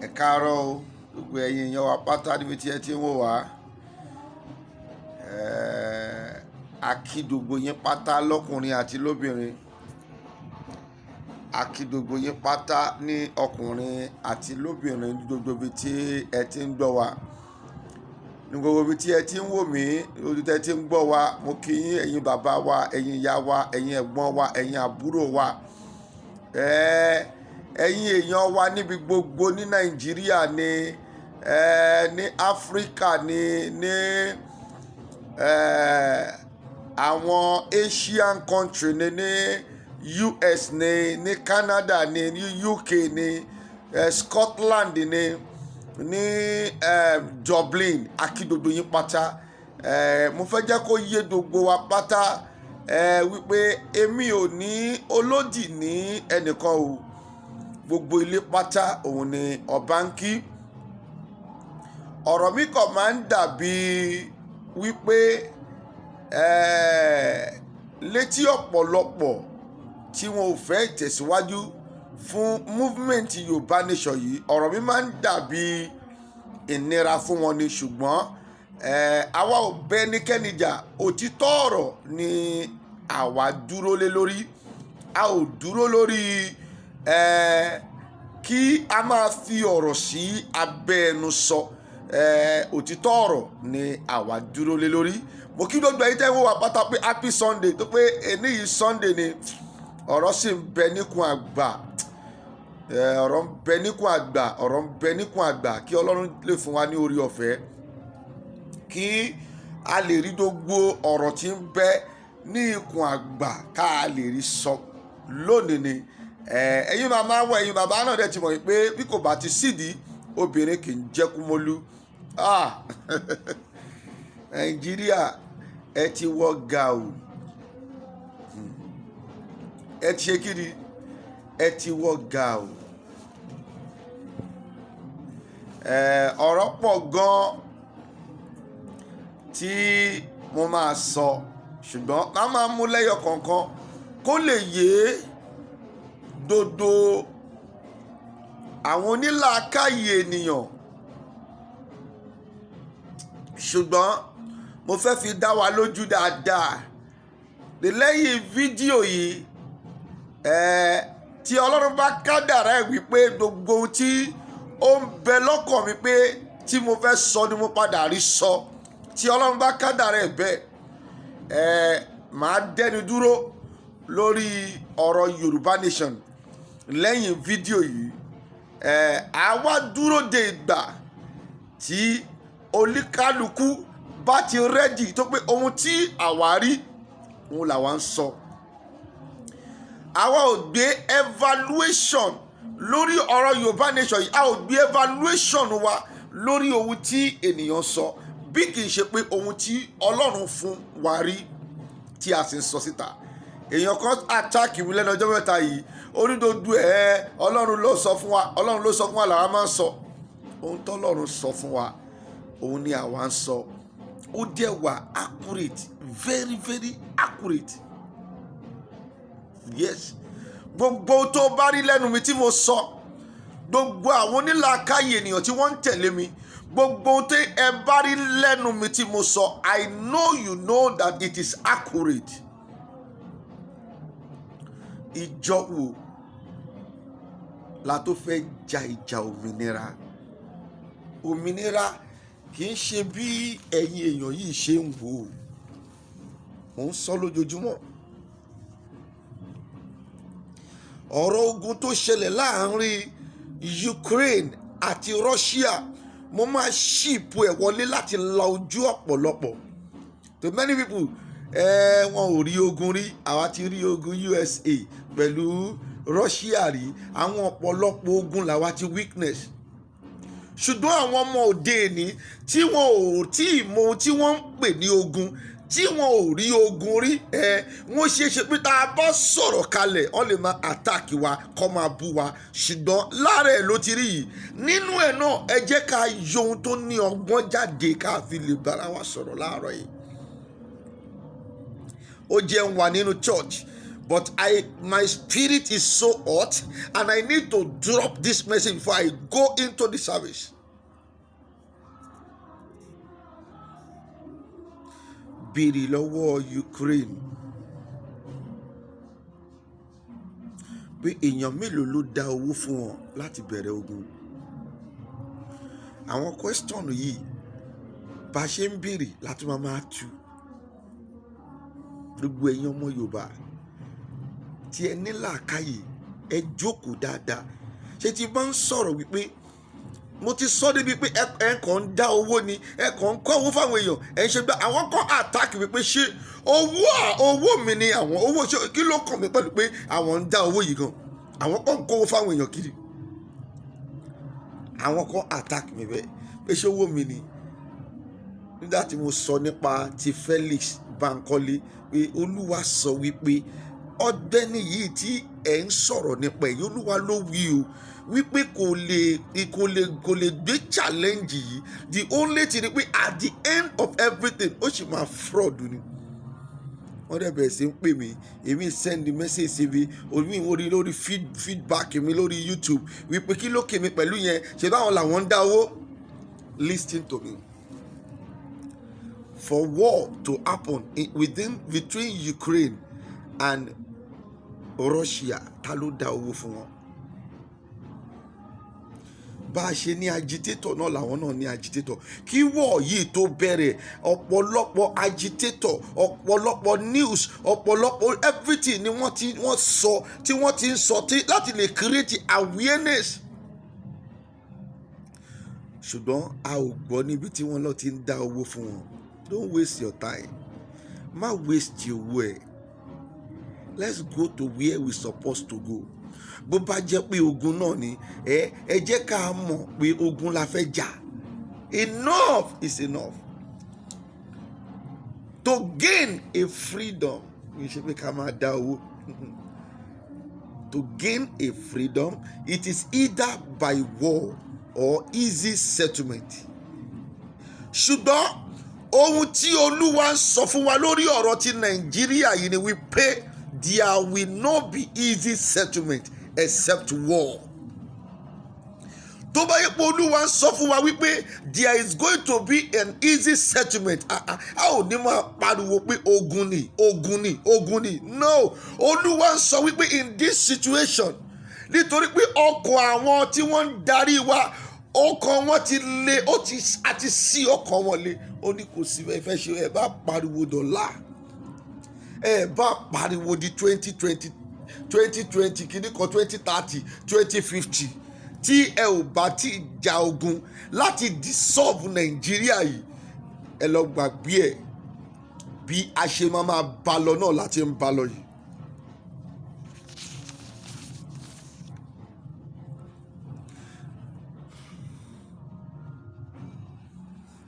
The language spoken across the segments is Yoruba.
Ẹ káàárọ̀ o, gbogbo ẹ̀yin èèyàn wa pátá níbi tí ẹ ti ń wò wá. A kí gbogbo yín pátá lọ́kùnrin àti lóbìnrin. A kí gbogbo yín pátá ní ọkùnrin àti lóbìnrin ní gbogbo ibi tí ẹ ti ń gbọ́ wa. Ní gbogbo ibi tí ẹ ti ń wò mí, lójú tí ẹ ti ń gbọ́ wa, mo kí yín, ẹ̀yin bàbá wa, ẹ̀yin ìyá wa, ẹ̀yin ẹ̀gbọ́n wa, ẹ̀yin àbúrò wa. Ẹ̀yin èèyàn wa níbi gbogbo ní Nàìjíríà ni, ní Áfríkà ni, ní àwọn Asian country ni, ní US ni, ní Canada ni, ní UK ni, Scotland ni, ní Dublin. A kí gbogbo yín pátá. Mo fẹ́ jẹ́ kó yé gbogbo wa pátá wípé èmi ò ní olódì ní ẹnìkan o. Gbogbo ilé pátá òun ni ọba ń kí. Ọ̀rọ̀ mi kàn máa ń dàbí wípé létí ọ̀pọ̀lọpọ̀ tí wọn ò fẹ́ ìtẹ̀síwájú fún movement Yorùbá Nation yìí, ọ̀rọ̀ mi máa ń dàbí ìnira fún wọn ni. Ṣùgbọ́n àwa ò bẹ ẹnikẹ́ni jà. Òtítọ́ ọ̀rọ̀ ni àwa dúró lé lórí. A ò dúró lórí kí a máa fi ọ̀rọ̀ sí abẹ́ ẹnu sọ. Òtítọ́ ọ̀rọ̀ ni àwa dúró lé lórí. Mo kí gbogbo ẹ̀yin tẹ́ ń wò wá pátá pé happy Sunday, tó pé èní yìí Sunday ni. Ọ̀rọ̀ sì ń bẹ níkùn àgbà. Ọ̀rọ̀ ń bẹ níkùn àgbà, ọ̀rọ̀ ń bẹ níkùn àgbà. Kí Ọlọ́run lè fún wa ní orí ọ̀fẹ́ kí a lè rí gbogbo ọ̀rọ̀ tí ń bẹ ní ikùn àgbà ká a lè rí sọ lónìí ni. Ẹ̀yin màmá wọ, ẹ̀yin bàbá náà dẹ̀ ti mọ̀ pé bí kò bá ti sídìí, obìnrin kì í jẹ́ Kúmólú. Ah, Nàìjíríà, ẹ ti wọ gàù. Ẹ ti ṣe kí ni? Ẹ ti wọ gàù. Ọ̀rọ̀ pọ̀ gan tí mo máa sọ, ṣùgbọ́n má máa mú lẹ́yọ kọ̀ọ̀kan kó lè yé gbogbo àwọn onílàákàyè ènìyàn. Ṣùgbọ́n mo fẹ́ fi dá wa lójú dáadáa lẹ́yìn fídíò yìí, tí Ọlọ́run bá kádàrá ẹ̀ wípé gbogbo ohun tí ó ń bẹ lọ́kàn mi pé tí mo fẹ́ sọ ni mo padà rí sọ, tí Ọlọ́run bá kádàrá ẹ̀ bẹ́ẹ̀, màá dẹ́ni dúró lórí ọ̀rọ̀ Yorùbá Nation lẹ́yìn fídíò yìí. Àwa dúró de ìgbà tí oníkálukú bá ti ready, tó pé ohun tí àwa rí òun làwa ń sọ. Àwa ò gbé evaluation lórí ọ̀rọ̀ Yorùbá Nation yìí, a ò gbé evaluation wa lórí ohun tí ènìyàn sọ, bí kì í ṣe pé ohun tí Ọlọ́run fún wa rí tí a sì ń sọ síta. Èèyàn kan attack mi lẹ́nu ọjọ́ mẹ́ta yìí, onídòdó ẹ̀, Ọlọ́run ló sọ fún wa, Ọlọ́run ló sọ fún wa làwa máa ń sọ. Ohun tọ́lọ́run sọ fún wa òun ni àwa ń sọ. Ó dẹ̀ wà accurate, very very accurate. Yes, gbogbo tó bá rí lẹ́nu mi tí mo sọ, gbogbo àwọn onílàákàyè ènìyàn tí wọ́n ń tẹ̀lé mi, gbogbo tí ẹ bá rí lẹ́nu mi tí mo sọ, I know you know that it is accurate. Ìjọ wo la tó fẹ́ ja ìjà òmìnira? Òmìnira kì í ṣe bí ẹ̀yin èèyàn yìí ṣe ń wò ó. Mò ń sọ lójoojúmọ́. Ọ̀rọ̀ ogun tó ṣẹlẹ̀ láàrin Ukraine àti Russia, mo máa ṣìpò ẹ̀ wọlé láti la ojú ọ̀pọ̀lọpọ̀. To many people, wọn ò rí ogun rí. Àwa ti rí ogun USA pẹ̀lú Russia rí. Àwọn ọ̀pọ̀lọpọ̀ ogun làwa ti witness. Ṣùgbọ́n àwọn ọmọ òde òní tí wọn ò tí ì mọ ohun tí wọ́n ń pè ní ogun, tí wọn ò rí ogun rí, wọ́n ṣe é ṣe pé tá a bá sọ̀rọ̀ kalẹ̀, wọ́n lè máa attack wa, kọ́ máa bú wa. Ṣùgbọ́n lára ẹ̀ ló ti rí yìí. Nínú ẹ̀ náà, ẹ jẹ́ ká yọ ohun tó ní ọgbọ́n jáde ká fi lè bára wa sọ̀rọ̀ láàárọ̀ yìí. Ó jẹ́ ń wà nínú church. But I my spirit is so hot and I need to drop this message before I go into the service. Béèrè lọ́wọ́ Ukraine pé èèyàn mélòó ló dá owó fún wọn láti bẹ̀rẹ̀ ogun. Àwọn question yìí, bá a ṣe ń béèrè láti máa tu. Gbogbo ẹ̀yin ọmọ Yorùbá tí ẹ ní làákàyè, ẹ jókòó dáadáa. Ṣé tí bá ń sọ̀rọ̀ wípé mo ti sọ débi pé ẹ kàn ń dá owó ni, ẹ kàn ń kọ́ owó fáwọn èèyàn, ẹ ń ṣe gbá, àwọn kan attack wípé ṣé owó mi ni àwọn owó, ṣé kí ló kàn mí pẹ̀lú pé àwọn ń dá owó yìí gan, àwọn kan ń kówó fáwọn èèyàn kiri. Àwọn kan attack mi bẹ́ẹ̀ pé ṣé owó mi ni, nígbà tí mo sọ nípa ti Felix Bankole pé Olúwa sọ wípé ọ̀gbẹ́ni yìí tí ẹ̀ ń sọ̀rọ̀ nípa ẹ̀, Olúwa ló wí o wípé kò lè gbé challenge yìí. The only thing ni pé at the end of everything, ó sì máa fraud ni. Wọ́n dẹ̀ bẹ̀rẹ̀ sí ń pè mí, èmi send message sí mi, omi orí lórí feedback mi lórí YouTube wípé kí ló kè mí pẹ̀lú yẹn, ṣe báwọn làwọn ń dá owó. Listen to me. For war to happen within between Ukraine and Russia, ta ló dá owó fún wọn? Bá a ṣe ní agitator náà làwọn náà ní agitator. Kí war yìí tó bẹ̀rẹ̀, ọ̀pọ̀lọpọ̀ agitator, ọ̀pọ̀lọpọ̀ news, ọ̀pọ̀lọpọ̀ everything ni wọ́n ti wọ́n sọ tí wọ́n ti ń sọ tí láti lè create awareness, ṣùgbọ́n a ò gbọ́ níbi tí wọ́n lọ ti ń dá owó fún wọn. Don't waste your time. Má waste owó ẹ̀. Let's go to where we supposed to go. Bó bá jẹ́ pé ogun náà ni, ẹ jẹ́ ká mọ̀ pé ogun la fẹ́ jà. Enough is enough. To gain a freedom, kì í ṣe pé ká máa dá owó. To gain a freedom, it is either by war or easy settlement. Ṣùgbọ́n ohun tí Olúwa ń sọ fún wa lórí ọ̀rọ̀ ti Nàìjíríà yìí ni wípé there will not be easy settlement except war. Tó bá yẹ pé Olúwa ń sọ fún wa wípé there is going to be an easy settlement, a ò ní máa pariwo pé ogun ni, ogun ni, ogun ni. No, Olúwa ń sọ wípé in this situation, nítorí pé ọkàn àwọn tí wọ́n ń darí wa, ọkàn wọn ti le, ó ti àti sí ọkàn wọn le. Ó ní kò sí ẹ fẹ́ ṣe, ẹ bá pariwo dọ̀là, ẹ bá pariwo di 2020, 2020 kìíní kan, 2030, 2050, tí ẹ ò bá tí ja ogun láti dissolve Nàìjíríà yìí, ẹ lọ gbàgbé ẹ. Bí a ṣe máa máa bá lọ náà láti ń bá lọ yìí.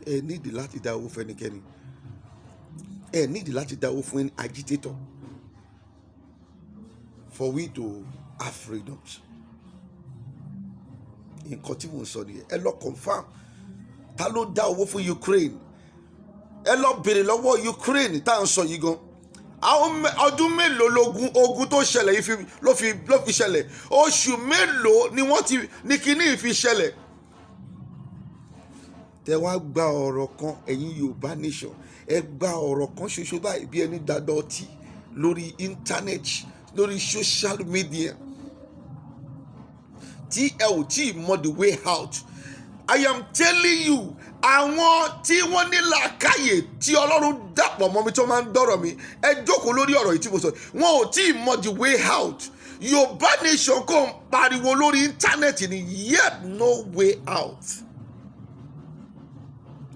Ẹ nídìí láti dá owó fẹ́nikẹ́ni, ẹ nídìí láti dá owó fún any agitator for we to have freedoms. Nǹkan tí mò ń sọ nìyẹn. Ẹ lọ confirm ta ló dá owó fún Ukraine. Ẹ lọ béèrè lọ́wọ́ Ukraine tá à ń sọ yìí gan, àwọn ọdún mélòó lógun ogun tó ṣẹlẹ̀ yìí ló fi ṣẹlẹ̀? Oṣù mélòó ni wọ́n ti ní kíní yìí fi ṣẹlẹ̀? Tẹ wá gba ọ̀rọ̀ kan, ẹ̀yin Yorùbá nation, ẹ gba ọ̀rọ̀ kan ṣoṣo báyìí bí ẹni gbàgbọ́ ọtí lórí internet, lórí social media, tí ẹ ò tí ì mọ the way out. I am telling you, àwọn tí wọ́n ní làákàyè tí Ọlọ́run dàpọ̀ mọ́ mi, tí wọ́n máa ń dọ̀rọ̀ mi, ẹ jókòó lórí ọ̀rọ̀ yìí tí mo sọ, wọn ò tí ì mọ the way out. Yorùbá nation kò ń pariwo lórí internet ni, yet no way out,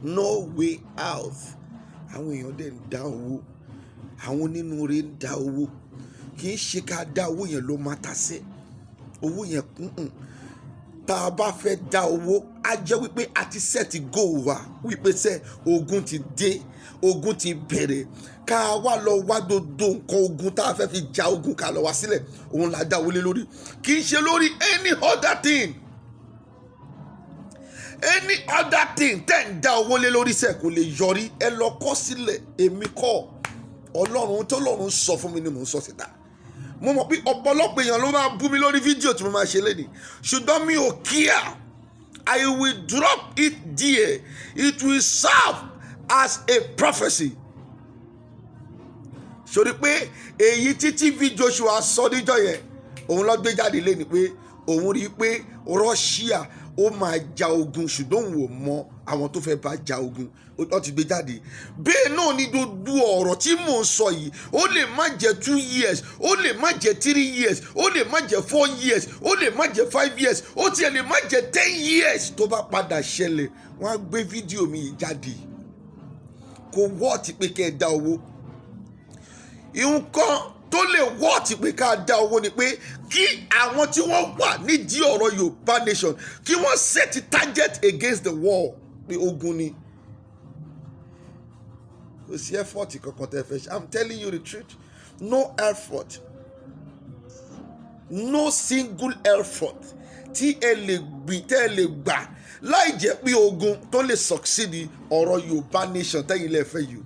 no way out. Àwọn èèyàn dẹ̀ ń dá owó, àwọn onínúure ń dá owó. Kì í ṣe ká dá owó yẹn ló máa ta sí owó yẹn kún. Tá a bá fẹ́ dá owó, á jẹ́ wípé a ti set goal wa wípé sẹ́ ogun ti dé, ogun ti bẹ̀rẹ̀, ká wá lọ wá gbogbo nǹkan ogun tá a fẹ́ fi ja ogun, ká lọ wá sílẹ̀. Òun la dá wọlé lórí, kì í ṣe lórí any other thing. Any other thing tẹ́ ń dá owó lé lórí sẹ́ kò lè yọrí. Ẹ lọ kọ́ sílẹ̀. Èmi kọ́, Ọlọ́run tó lọ́run sọ fún mi ni mò ń sọ síta. Mo mọ̀ pé ọ̀pọ̀lọpọ̀ èèyàn ló máa bú mi lórí fídíò tí mo máa ṣe lénìí, ṣùgbọ́n mi ò care. I will drop it there. It will serve as a prophecy. Sori pé èyí tí TV Joshua sọ níjọ́ yẹn, òun ló gbé jáde lé ní pé òun rí i pé Russia ó máa ja ogun, ṣùgbọ́n òun ò mọ àwọn tó fẹ́ bá ja ogun. Ó ti gbé jáde. Bẹ́ẹ̀ náà ni gbogbo ọ̀rọ̀ tí mò ń sọ yìí, ó lè má jẹ́ 2 years, ó lè má jẹ́ 3 years, ó lè má jẹ́ 4 years, ó lè má jẹ́ 5 years, ó tiẹ̀ lè má jẹ́ 10 years. Tó bá padà ṣẹlẹ̀, wọ́n á gbé fídíò mi yìí jáde. Kò worth pé kẹ́ ẹ dá owó. Nǹkan tó lè worth pé ká dá owó ni pé kí àwọn tí wọ́n wà nídìí ọ̀rọ̀ Yorùbá nation, kí wọ́n set target against the wall pé ogun ni. Kò sí effort kankan tẹ́ fẹ́ ṣe. I'm telling you the truth, no effort, no single effort tí ẹ lè gbìn, tẹ́ ẹ lè gbà láì jẹ́ pé ogun tó lè succeed ọ̀rọ̀ Yorùbá nation tẹ́yìn lè fẹ́ yìí.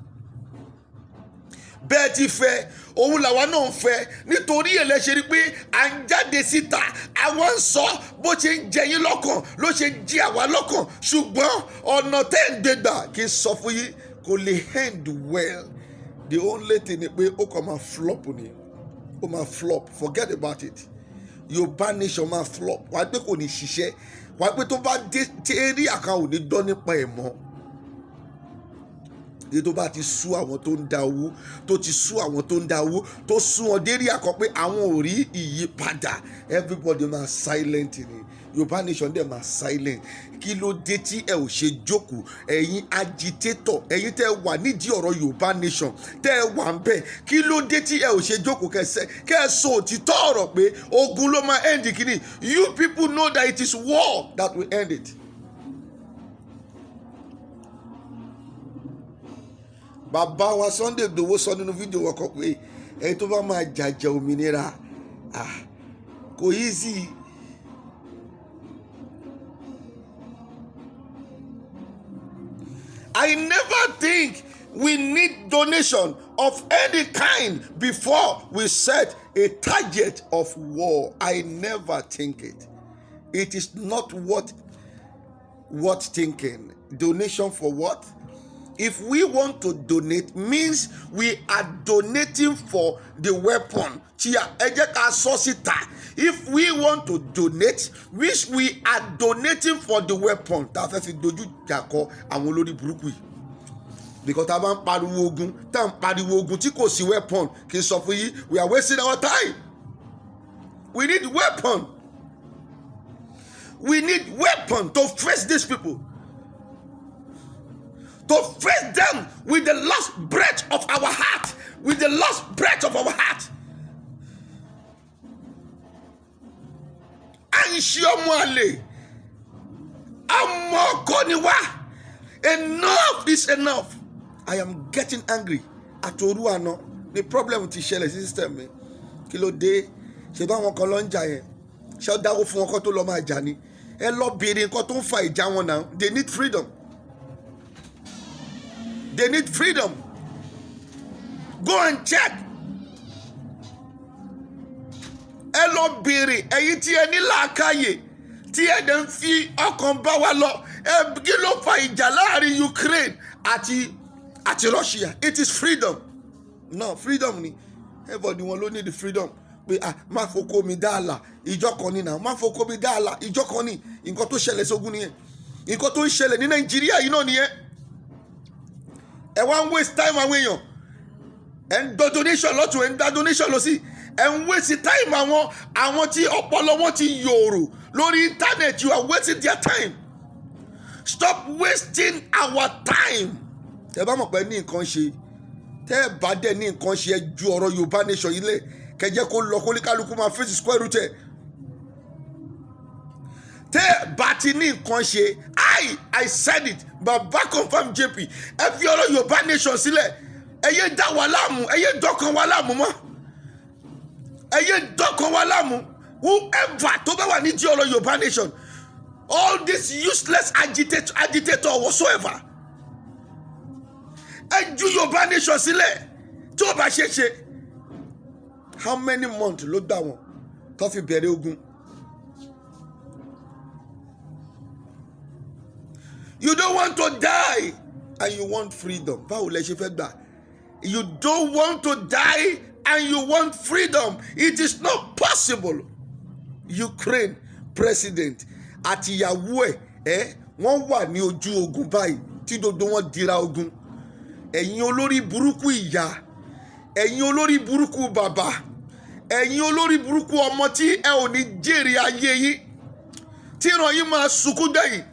Bẹ́ẹ̀ ti fẹ́, òun làwa náà ń fẹ́. Nítorí ẹ̀ lẹ́sẹ̀ rí pé à ń jáde síta, àwa ń sọ. Bó ṣe ń jẹ yín lọ́kàn ló ṣe ń jí àwa lọ́kàn, ṣùgbọ́n ọ̀nà tẹ́ ń gbé gbà, kí n sọ fún yín, kò lè end well. The only thing ni pé ó kàn máa flop ni. Ó máa flop, forget about it. Yorùbá nation máa flop. Wàá pé kò ní ṣiṣẹ́, wàá pé tó bá dé tí eré àkàn ò ní gbọ́ nípa ẹ̀ mọ́. Èyí tó bá ti sú àwọn tó ń da owó, tó ti sú àwọn tó ń da owó, tó sú wọn dérí àkọ́ pé àwọn ò rí ìyípadà, everybody máa silent ni. Yorùbá nation dẹ̀ máa silent. Kí ló dé tí ẹ ò ṣe jókòó, ẹ̀yin agitator, ẹ̀yin tẹ́ ẹ wà nídìí ọ̀rọ̀ Yorùbá nation, tẹ́ ẹ wà ń bẹ̀? Kí ló dé tí ẹ ò ṣe jókòó kẹsẹ̀ kẹ́ ẹ sọ òtítọ́ ọ̀rọ̀ pé ogun ló máa end kìíní? You people know that it is war that will end it. Bàbá wa Sunday Igboho sọ nínú fídíò wọn kan pé ẹni tó bá máa jàjà òmìnira, ah, kò easy. I never think we need donation of any kind before we set a target of war. I never think it. It is not worth thinking. Donation for what? If we want to donate, means we are donating for the weapon. Tí a ẹ jẹ́ ká sọ síta. If we want to donate, which we are donating for the weapon tá a fẹ́ fi dojú ìjà kọ àwọn olórí burúkú yìí, because tá a bá ń pariwo ogun, tá a ń pariwo ogun tí kò sí weapon, kì í sọ fún yín, we are wasting our time. We need weapon. We need weapon to face these people, to face them with the last breath of our heart, with the last breath of our heart. À ń ṣe ọmọ àlè, àmọ́ ọkọ ni wá. Enough is enough. I am getting angry. Àtòrú àná ni problem ti ṣẹlẹ̀ sí system mi. Kí ló dé? Ṣe báwọn kan lọ ń jà yẹn, ṣé ó dáwó fún wọn kó tó lọ máa jà ni? Ẹ lọ béèrè nǹkan tó ń fa ìjà wọn náà. They need freedom. They need freedom. Go and check. Ẹ lọ béèrè, ẹ̀yin tí ẹ ní làákàyè, tí ẹ dẹ̀ ń fi ọkàn bá wa lọ. Ẹ kí ló fa ìjà láàrin Ukraine àti Russia? It is freedom. No freedom ni. Everybody wọn ló need the freedom pé, ah, má foko mi dá àlà ìjọ kan ní náà, má foko mi dá àlà ìjọ kan ní. Nǹkan tó ṣẹlẹ̀ sógun nìyẹn. Nǹkan tó ń ṣẹlẹ̀ ní Nàìjíríà yìí náà nìyẹn. Ẹ wá ń waste time àwọn èèyàn. Ẹ ń dọ́ donation lọ́tún, ẹ ń dá donation lọ sí, ẹ ń waste time àwọn tí ọpọlọ wọn ti yòrò lórí internet. You are wasting their time. Stop wasting our time. Tẹ bá mọ̀ pé ní nǹkan ṣe, tẹ́ ẹ bá dẹ̀ ní nǹkan ṣe, ẹ ju ọ̀rọ̀ Yorùbá nation yìí lẹ̀, kẹjẹ́ kó lọ, kó ní kálukú máa face square root ẹ̀. Tẹ́ ẹ bá ti ní nǹkan ṣe, I said it, Baba Confirm JP, ẹ fi ọ̀rọ̀ Yorùbá nation sílẹ̀. Ẹ yé dá wa láàmú, ẹ yé dọ́kan wa láàmú mọ́, ẹ yé dọ́kan wa láàmú. Whoever tó bá wà nídìí ọ̀rọ̀ Yorùbá nation, all this useless agitator whatsoever, ẹ ju Yorùbá nation sílẹ̀ tí ó bá ṣe ṣe. How many months ló gbà wọ́n tó fi bẹ̀rẹ̀ ogun? You don't want to die and you want freedom. Báwo lẹ ṣe fẹ́ gbà? You don't want to die and you want freedom. It is not possible. Ukraine president àti ìyàwó ẹ̀ wọ́n wà ní ojú ogun báyìí tí gbogbo wọn dira ogun. Ẹ̀yin olórí burúkú ìyá, ẹ̀yin olórí burúkú bàbá, ẹ̀yin olórí burúkú ọmọ tí ẹ ò ní jèrè ayé yín, tí ìran yín máa sunkún gbẹ̀yìn.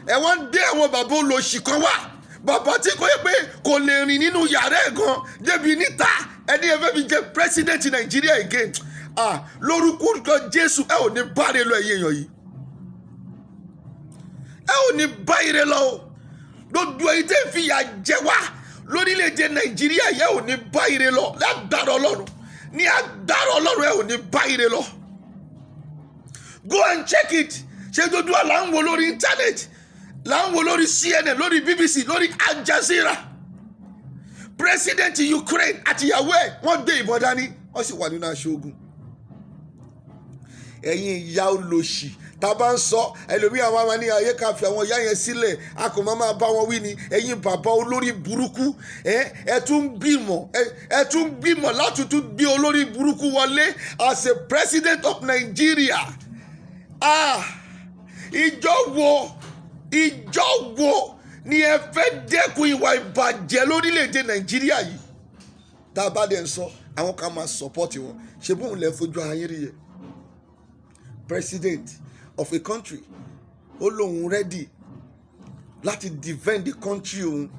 Ẹ wá ń dé àwọn bàbá olóṣì kan wá, bàbá tí kò yẹ pé kò lè rìn nínú yàrá ẹ̀ gan débi níta, ẹni ẹ fẹ́ fi jẹ president Nàìjíríà again. Ah, lórúkọ Jésù, ẹ ò ní báre lọ. Ẹ̀yin èèyàn yìí, ẹ ò ní bá ire lọ o. Gbogbo èyí tẹ́ ń fìyà jẹ wá lórílẹ̀‐èdè Nàìjíríà yẹ, ò ní bá ire lọ lágbára Ọlọ́run. Ní agbára Ọlọ́run, ẹ ò ní bá ire lọ. Go and check it. Ṣé gbogbo wa là ń wo lórí internet, là ń wo lórí CNN, lórí BBC, lórí Al Jazeera? President Ukraine àtìyàwó ẹ̀, wọ́n gbé ìbọn dání, wọ́n sì wà nínú aṣọ ogun. Ẹ̀yin ìyá olòṣì, tá a bá ń sọ, ẹlòmíì àwọn àwọn ní ayé ká fi àwọn ìyá yẹn sílẹ̀, a kò máa bá wọn wí ni. Ẹ̀yin bàbá olórí burúkú, ẹ tún gbìmọ̀, ẹ tún gbìmọ̀ láti tún gbé olórí burúkú wọlé as a president of Nigeria. Ah, ìjọ wo, ìjọ wo ni ẹ fẹ́ dẹ́kun ìwà ìbàjẹ́ lórílẹ̀‐èdè Nàìjíríà yìí? Tá a bá dẹ̀ ń sọ, àwọn kan máa support wọn. Ṣe bóun lẹ fojú ayé rí yẹ? President of a country, ó lóun ready láti defend the country òun.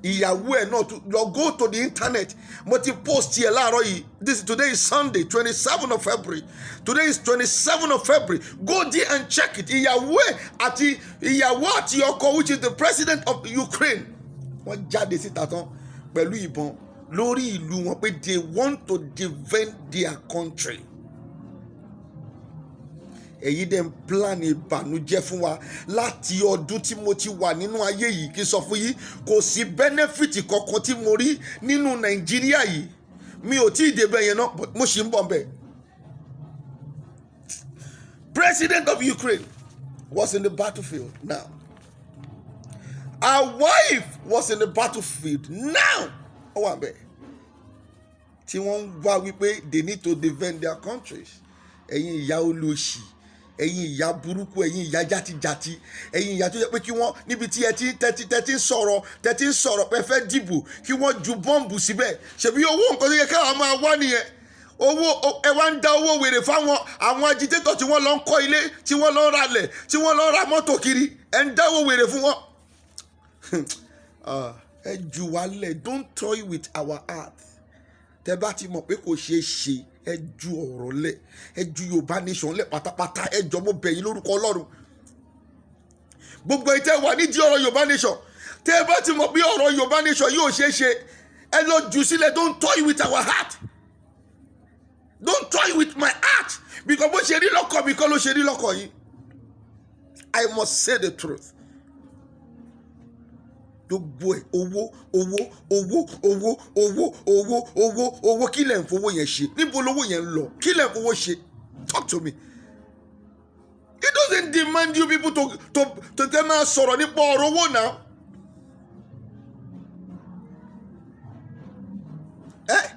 Ìyàwó ẹ̀ náà tún lọ. Go to the internet, mo ti post yẹ láàárọ̀ yìí. This today is Sunday, 27 of February. Today is 27 of February. Go there and check it. Ìyàwó ẹ̀ àti ìyàwó àti ọkọ, which is the president of Ukraine, wọ́n jáde síta tán pẹ̀lú ìbọn lórí ìlú wọn pé they want to defend their country. Èyí dẹ̀ ń plan ìbànújẹ́ fún wa láti ọdún tí mo ti wà nínú ayé yìí. Kí n sọ fún yín, kò sí benefit kankan tí mo rí nínú Nàìjíríà yìí. Mi ò tí ì débẹ̀ yẹn náà, but mo sì ń bọ̀ bẹ́ẹ̀. President of Ukraine was in the battlefield now. Her wife was in the battlefield now. Ó wà bẹ́ẹ̀ tí wọ́n ń wá wípé they need to defend their countries. Ẹ̀yin ìyá olóṣì, ẹ̀yin ìyá burúkú, ẹ̀yin ìyá játijàti, ẹ̀yin ìyá tó yẹ pé kí wọ́n níbi tí ẹ ti tẹ́tí tẹ́tí ń sọ̀rọ̀, tẹ́tí ń sọ̀rọ̀ pé fẹ́ dìbò, kí wọ́n ju bọ́ǹbù síbẹ̀. Ṣèbí owó nǹkan tó yẹ káwọn máa wá nìyẹn. Owó ẹ wá ń da owó wèrè fáwọn àwọn agitator tí wọ́n lọ ń kọ́ ilé, tí wọ́n lọ ń ralẹ̀, tí wọ́n lọ ń ra mọ́tò kiri. Ẹ ń dáwó wèrè fún wọn. Ah, ẹ jù wá lẹ̀. Don't toy with our heart. Tẹ bá ti mọ̀ pé kò ṣeé ṣe, ẹ ju ọ̀rọ̀ lẹ̀, ẹ ju Yorùbá Nation lẹ̀ pátápátá. Ẹ jọ, mo bẹ̀ yín lórúkọ Ọlọ́run. Gbogbo ìtẹ́ wà nídìí ọ̀rọ̀ Yorùbá Nation, tẹ bá ti mọ̀ pé ọ̀rọ̀ Yorùbá Nation yóò ṣeé ṣe, ẹ lọ jù sílẹ̀. Don't toy with our heart. Don't toy with my heart, because bó ṣe rí lọ́kọ̀ mi kọ́ ló ṣe rí lọ́kọ̀ yìí. I must say the truth. Gbogbo ẹ, owó, owó, owó, owó, owó, owó, owó, owó. Kí lẹ̀ ń fowó yẹn ṣe? Níbo lówó yẹn ń lọ? Kí lẹ̀ ń fowó ṣe? Talk to me. It doesn't demand you people to tẹ́ máa sọ̀rọ̀ nípa ọ̀rọ̀ owó náà. Eh?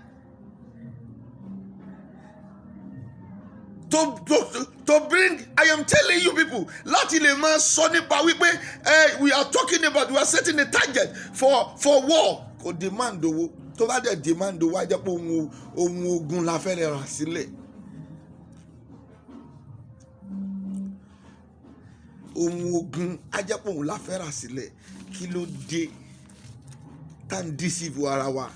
To bring, I am telling you people, láti lè máa sọ nípa wípé we are talking about, we are setting a target for war, kò demand owó. Tó bá dẹ̀ demand owó, á jẹ́ pé ohun ogun la fẹ́ rà sílẹ̀. Ohun ogun á jẹ́ pé òun la fẹ́ rà sílẹ̀. Kí ló dé tá ń deceive ara wa?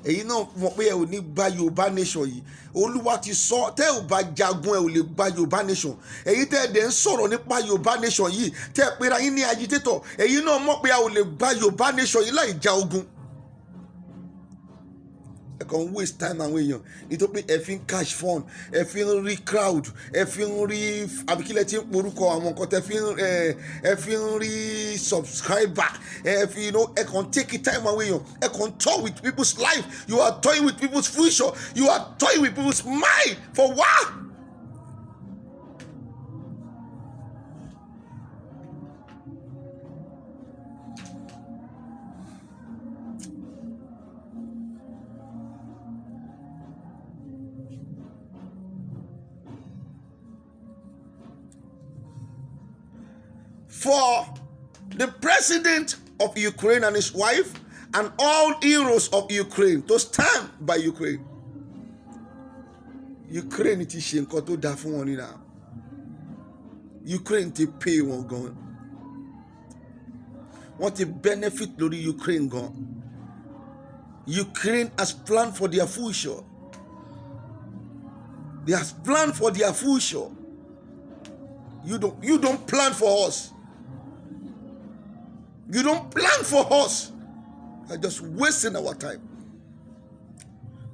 Èyí náà mọ̀ pé ẹ ò ní gba Yorùbá Nation yìí. Olúwa ti sọ, tẹ́ ò bá jagun, ẹ ò lè gba Yorùbá Nation. Èyí tẹ́ ẹ dẹ̀ ń sọ̀rọ̀ nípa Yorùbá Nation yìí, tẹ́ ẹ pera yín ní agitator, èyí náà mọ̀ pé a ò lè gba Yorùbá Nation yìí láì ja ogun. Ẹ Ẹ kàn ń waste time àwọn èèyàn nítorí pé ẹ fi ń cash fund, ẹ fi ń rí crowd, ẹ fi ń rí àbíkílẹ̀ tí ń porúkọ àwọn nǹkan tẹ fi ń ẹ fi ń rí subscriber. Ẹ fi ẹ kàn take time àwọn èèyàn. Ẹ kàn toy with people's life. You are toying with people's future. You are toying with people's mind. For what? For the president of Ukraine and his wife and all heroes of Ukraine to stand by Ukraine. Ukraine ti ṣe nǹkan tó dáa fún wọn nínú. Ukraine ti pay wọn gan. Wọ́n ti benefit lórí Ukraine gan. Ukraine has planned for their future. They have planned for their future. You don't plan for us. You don't plan for us. You are just wasting our time.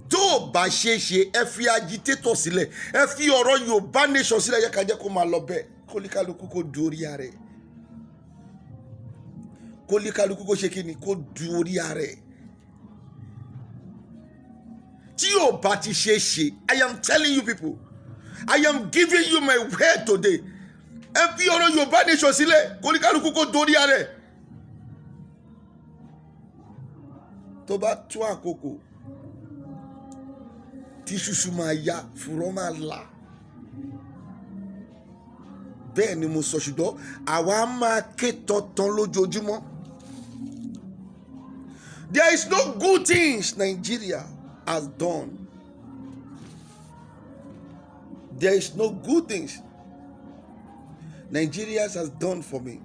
Tó o bá ṣe é ṣe, ẹ fi agitator sílẹ̀, ẹ fi ọ̀rọ̀ Yorùbá nation sílẹ̀, yẹ ká jẹ́ kó máa lọ bẹ́ẹ̀, kólíkálukú kó du orí ara ẹ̀, kólíkálukú kó ṣe kí ni, kó du orí ara ẹ̀. Tí o bá ti ṣe é ṣe, I am telling you people, I am giving you my word today, ẹ fi ọ̀rọ̀ Yorùbá nation sílẹ̀, kólíkálukú kó du orí ara ẹ̀. Tó bá tó àkókò tí ṣùṣù máa ya, fùrọ̀ máa là. Bẹ́ẹ̀ ni mo sọ, ṣùgbọ́n àwa máa ké tọ̀tàn lójoojúmọ́. There is no good things Nigeria has done. There is no good things Nigeria has done for me,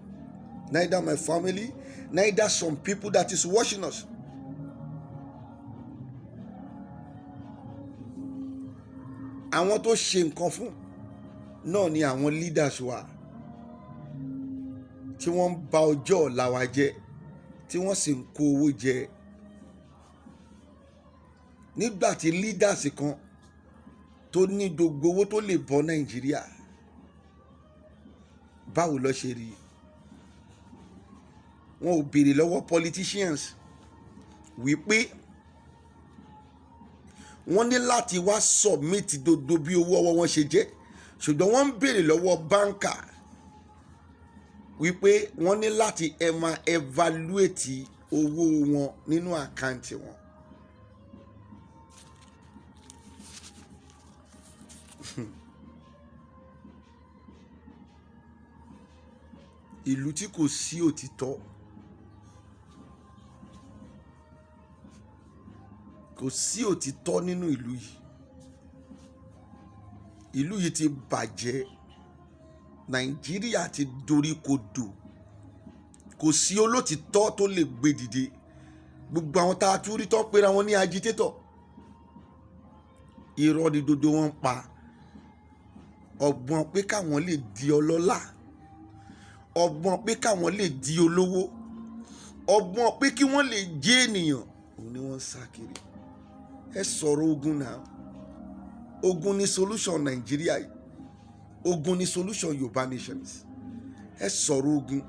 neither my family, neither some people that is watching us. Àwọn tó ṣe nǹkan fún náà ni àwọn leaders wa tí wọ́n ń ba ọjọ́ ọ̀la wa jẹ́, tí wọ́n sì ń kó owó jẹ. Nígbà tí leaders kan tó ní gbogbo owó tó lè bọ́ Nàìjíríà, báwo ló ṣe rí? Wọn ò béèrè lọ́wọ́ politicians wípé wọ́n ní láti wá submit gbogbo bí owó ọwọ́ wọn ṣe jẹ́, ṣùgbọ́n wọ́n ń béèrè lọ́wọ́ banker wípé wọ́n ní láti ẹ máa evaluate owó wọn nínú account wọn. Ìlú tí kò sí òtítọ́, kò sí òtítọ́ nínú ìlú yìí. Ìlú yìí ti bàjẹ́. Nàìjíríà ti dorí kodò. Kò sí olótìtọ́ tó lè gbé dìde. Gbogbo àwọn tá a tún rí tó pera wọn ní agitator, irọ́ ni gbogbo wọn ń pa. Ọgbọ́n pé káwọn lè di ọlọ́lá, ọgbọ́n pé káwọn lè di olówó, ọgbọ́n pé kí wọ́n lè jẹ́ ènìyàn, òun ni wọ́n ń sá kiri. Ẹ sọ̀rọ̀ ogun náà. Ogun ni solution Nàìjíríà yìí. Ogun ni solution Yorùbá nations. Ẹ sọ̀rọ̀ ogun,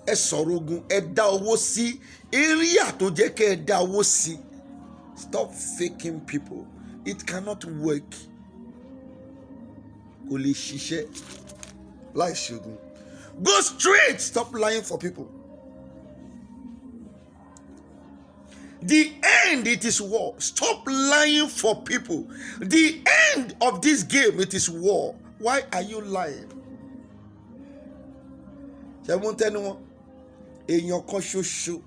ẹ sọ̀rọ̀ ogun. Ẹ dá owó sí area tó jẹ́ kẹ́ ẹ dá owó sí. Stop faking people. It cannot work. Kò lè ṣiṣẹ́ láì ṣogun. Go straight. Stop lying for people. The end, it is war. Stop lying for people. The end of this game, it is war. Why are you lying? Ṣé mo ń tẹnu wọn? Èèyàn kan ṣoṣo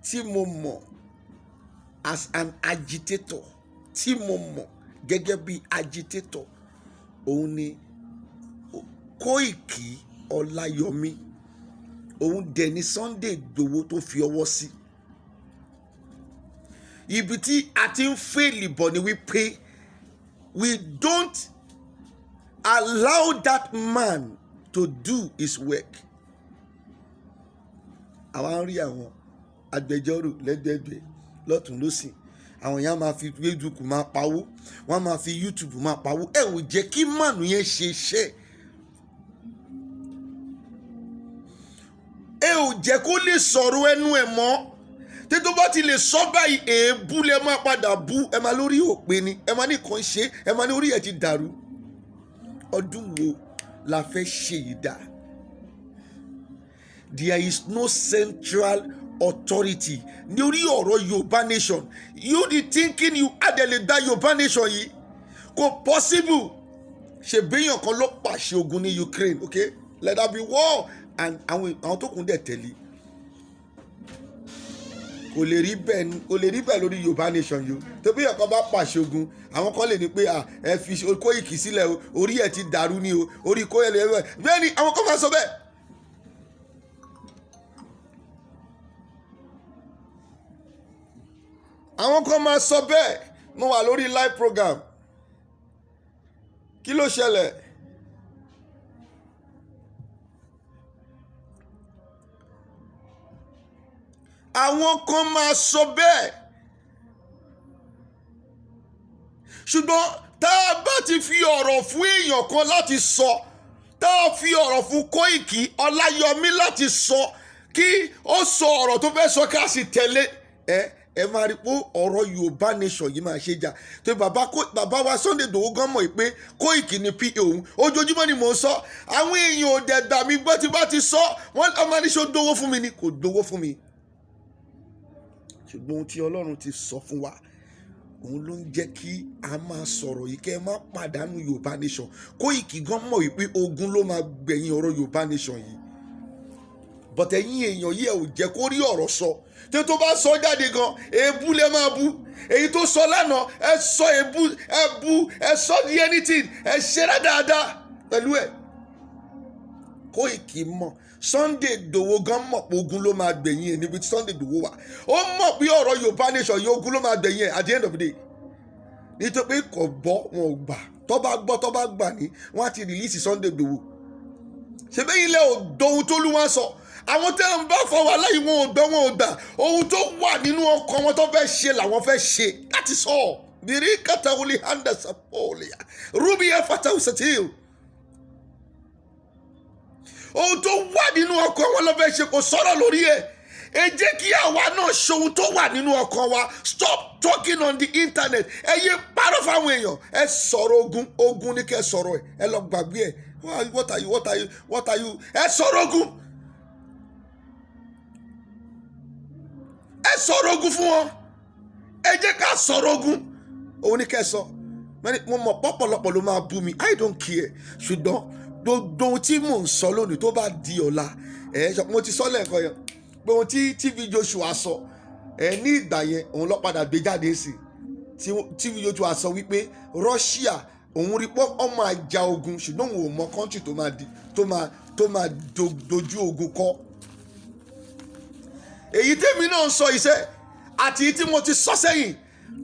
tí mo mọ̀ as an agitator, tí mo mọ̀ gẹ́gẹ́ bí agitator, òun ni Kóìkì Ọláyọmí. Òun dẹ̀ ni Sunday Igboho tó fi ọwọ́ sí. Ibi tí a ti ń fail bọ̀ ni wípé we don't allow that man to do his work. Àwa ń rí àwọn agbẹjọ́rò lẹ́gbẹ̀ẹ́gbẹ̀. Lọ́tún lọ́sìn, àwọn èèyàn máa fi Facebook máa pawó, wọ́n máa fi YouTube máa pawó. Ẹ ò jẹ́ kí mànù yẹn ṣe iṣẹ́. Ẹ ò jẹ́ kó lè sọ̀rọ̀ ẹnu ẹ̀ mọ́. Tí tó bá ti lè sọ báyìí, èébú lẹ máa padà bú. Ẹ máa lórí òpin ni, ẹ máa ní nǹkan ṣe, ẹ máa ní orí ẹ ti dàrú. Ọdún wo la fẹ́ ṣe yìí dà? There is no central authority ní orí ọ̀rọ̀ Yorùbá nation. You the thinking you adẹ̀lẹ̀ gba Yorùbá nation yìí, kò possible. Ṣèbéyàn kan ló pàṣẹ ogun ní Ukraine, okay, let there be war, and àwọn tó kún dẹ̀ tẹ̀lé. Kò lè rí bẹ́ẹ̀, kò lè rí bẹ́ẹ̀ lórí Yorùbá nation yìí o. Tó bí ọ̀kan bá pàṣẹ ogun, àwọn kan lè ní pé ẹ fi Kóìkì sílẹ̀ o, orí ẹ̀ ti dàrú ni o, orí Kóìkì ẹ̀ bẹ́ẹ̀ ni àwọn kan máa sọ bẹ́ẹ̀. Àwọn kan máa sọ bẹ́ẹ̀. Mo wà lórí live program. Kí ló ṣẹlẹ̀? Àwọn kan máa sọ bẹ́ẹ̀, ṣùgbọ́n tá a bá ti fi ọ̀rọ̀ fún èèyàn kan láti sọ, tá a fi ọ̀rọ̀ fún Kóìkì Ọláyọmí láti sọ, kí ó sọ ọ̀rọ̀ tó fẹ́ sọ, ká sì tẹ̀lé ẹ, ẹ máa rí pé ọ̀rọ̀ Yorùbá nation yìí máa ṣe jà. Tó bàbá wa Sunday Igboho gan mọ̀ pé Kóìkì ni pa òun. Ojoojúmọ́ ni mò ń sọ, àwọn èèyàn ò dẹ̀ gbà mí gbọ́. Tí bá ti sọ, wọ́n máa ní ṣó dówó fún mi ni? Kò dówó fún mi, ṣùgbọ́n ohun tí Ọlọ́run ti sọ fún wa, òun ló ń jẹ́ kí a máa sọ̀rọ̀ yìí, kẹ́ ẹ má pàdánù Yorùbá nation. Kóìkì gan mọ̀ wípé ogun ló máa gbẹ̀yìn ọ̀rọ̀ Yorùbá nation yìí, but ẹ̀yin èèyàn yìí, ẹ ò jẹ́ kó rí ọ̀rọ̀ sọ. Tí tó bá sọ jáde gan, èébú lẹ máa bú. Èyí tó sọ lánàá, ẹ sọ èébú, ẹ bú, ẹ sọ di anything, ẹ ṣe dáadáa pẹ̀lú ẹ̀. Kóìkì mọ̀, Sunday Igboho gan mọ̀ pé ogun ló máa gbẹ̀yìn ẹ̀. Níbi tí Sunday Igboho wà, ó mọ̀ pé ọ̀rọ̀ Yorùbá nation yìí, ogun ló máa gbẹ̀yìn ẹ̀ at the end of the day, nítorí pé kò gbọ́, wọn ò gbà. Tó bá gbọ́, tó bá gbà ní, wọ́n á ti release Sunday Igboho. Ṣebí ilẹ̀ ò dohun tó lù wọ́n sọ. Àwọn tẹ́ ń bá fọ wàhálà yìí, wọn ò gbọ́, wọn ò gbà. Ohun tó wà nínú ọkàn wọn tó fẹ́ ṣe làwọn fẹ́ ṣe láti sọ bìrì kàtàwọlì handasapolia rubi ẹfàtàwùsàtìl. Ohun tó wà nínú ọkàn wọn ló fẹ́ ṣe, kò sọ̀rọ̀ lórí ẹ̀. Ẹ jẹ́ kí àwa náà ṣe ohun tó wà nínú ọkàn wa. Stop talking on the internet. Ẹ yé parọ́ fáwọn èèyàn. Ẹ sọ̀rọ̀ ogun, ogun ní kẹ́ sọ̀rọ̀ ẹ̀. Ẹ lọ gbàgbé ẹ̀. What are you? What are you? What are you? Ẹ sọ̀rọ̀ ogun, ẹ sọ̀rọ̀ ogun fún wọn. Ẹ jẹ́ ká sọ̀rọ̀ ogun, òun ní kẹ́ sọ. Mo mọ̀ pọ̀pọ̀lọpọ̀ ló máa bú mi, I don't care, ṣùgbọ́n gbogbo ohun tí mò ń sọ lónìí, tó bá di ọ̀la, ẹ mo ti sọ lẹ́ẹ̀kan yẹn pé ohun tí TV Joshua sọ ẹ ní ìgbà yẹn, òun lọ padà gbé jáde sí. Tí TV Joshua sọ wípé Russia, òun rí pé ọmọ àjà ogun, ṣùgbọ́n òun ò mọ country tó máa di tó máa dojú ogun kọ. Èyí tèmi náà ń sọ iṣẹ́ àti èyí tí mo ti sọ sẹ́yìn,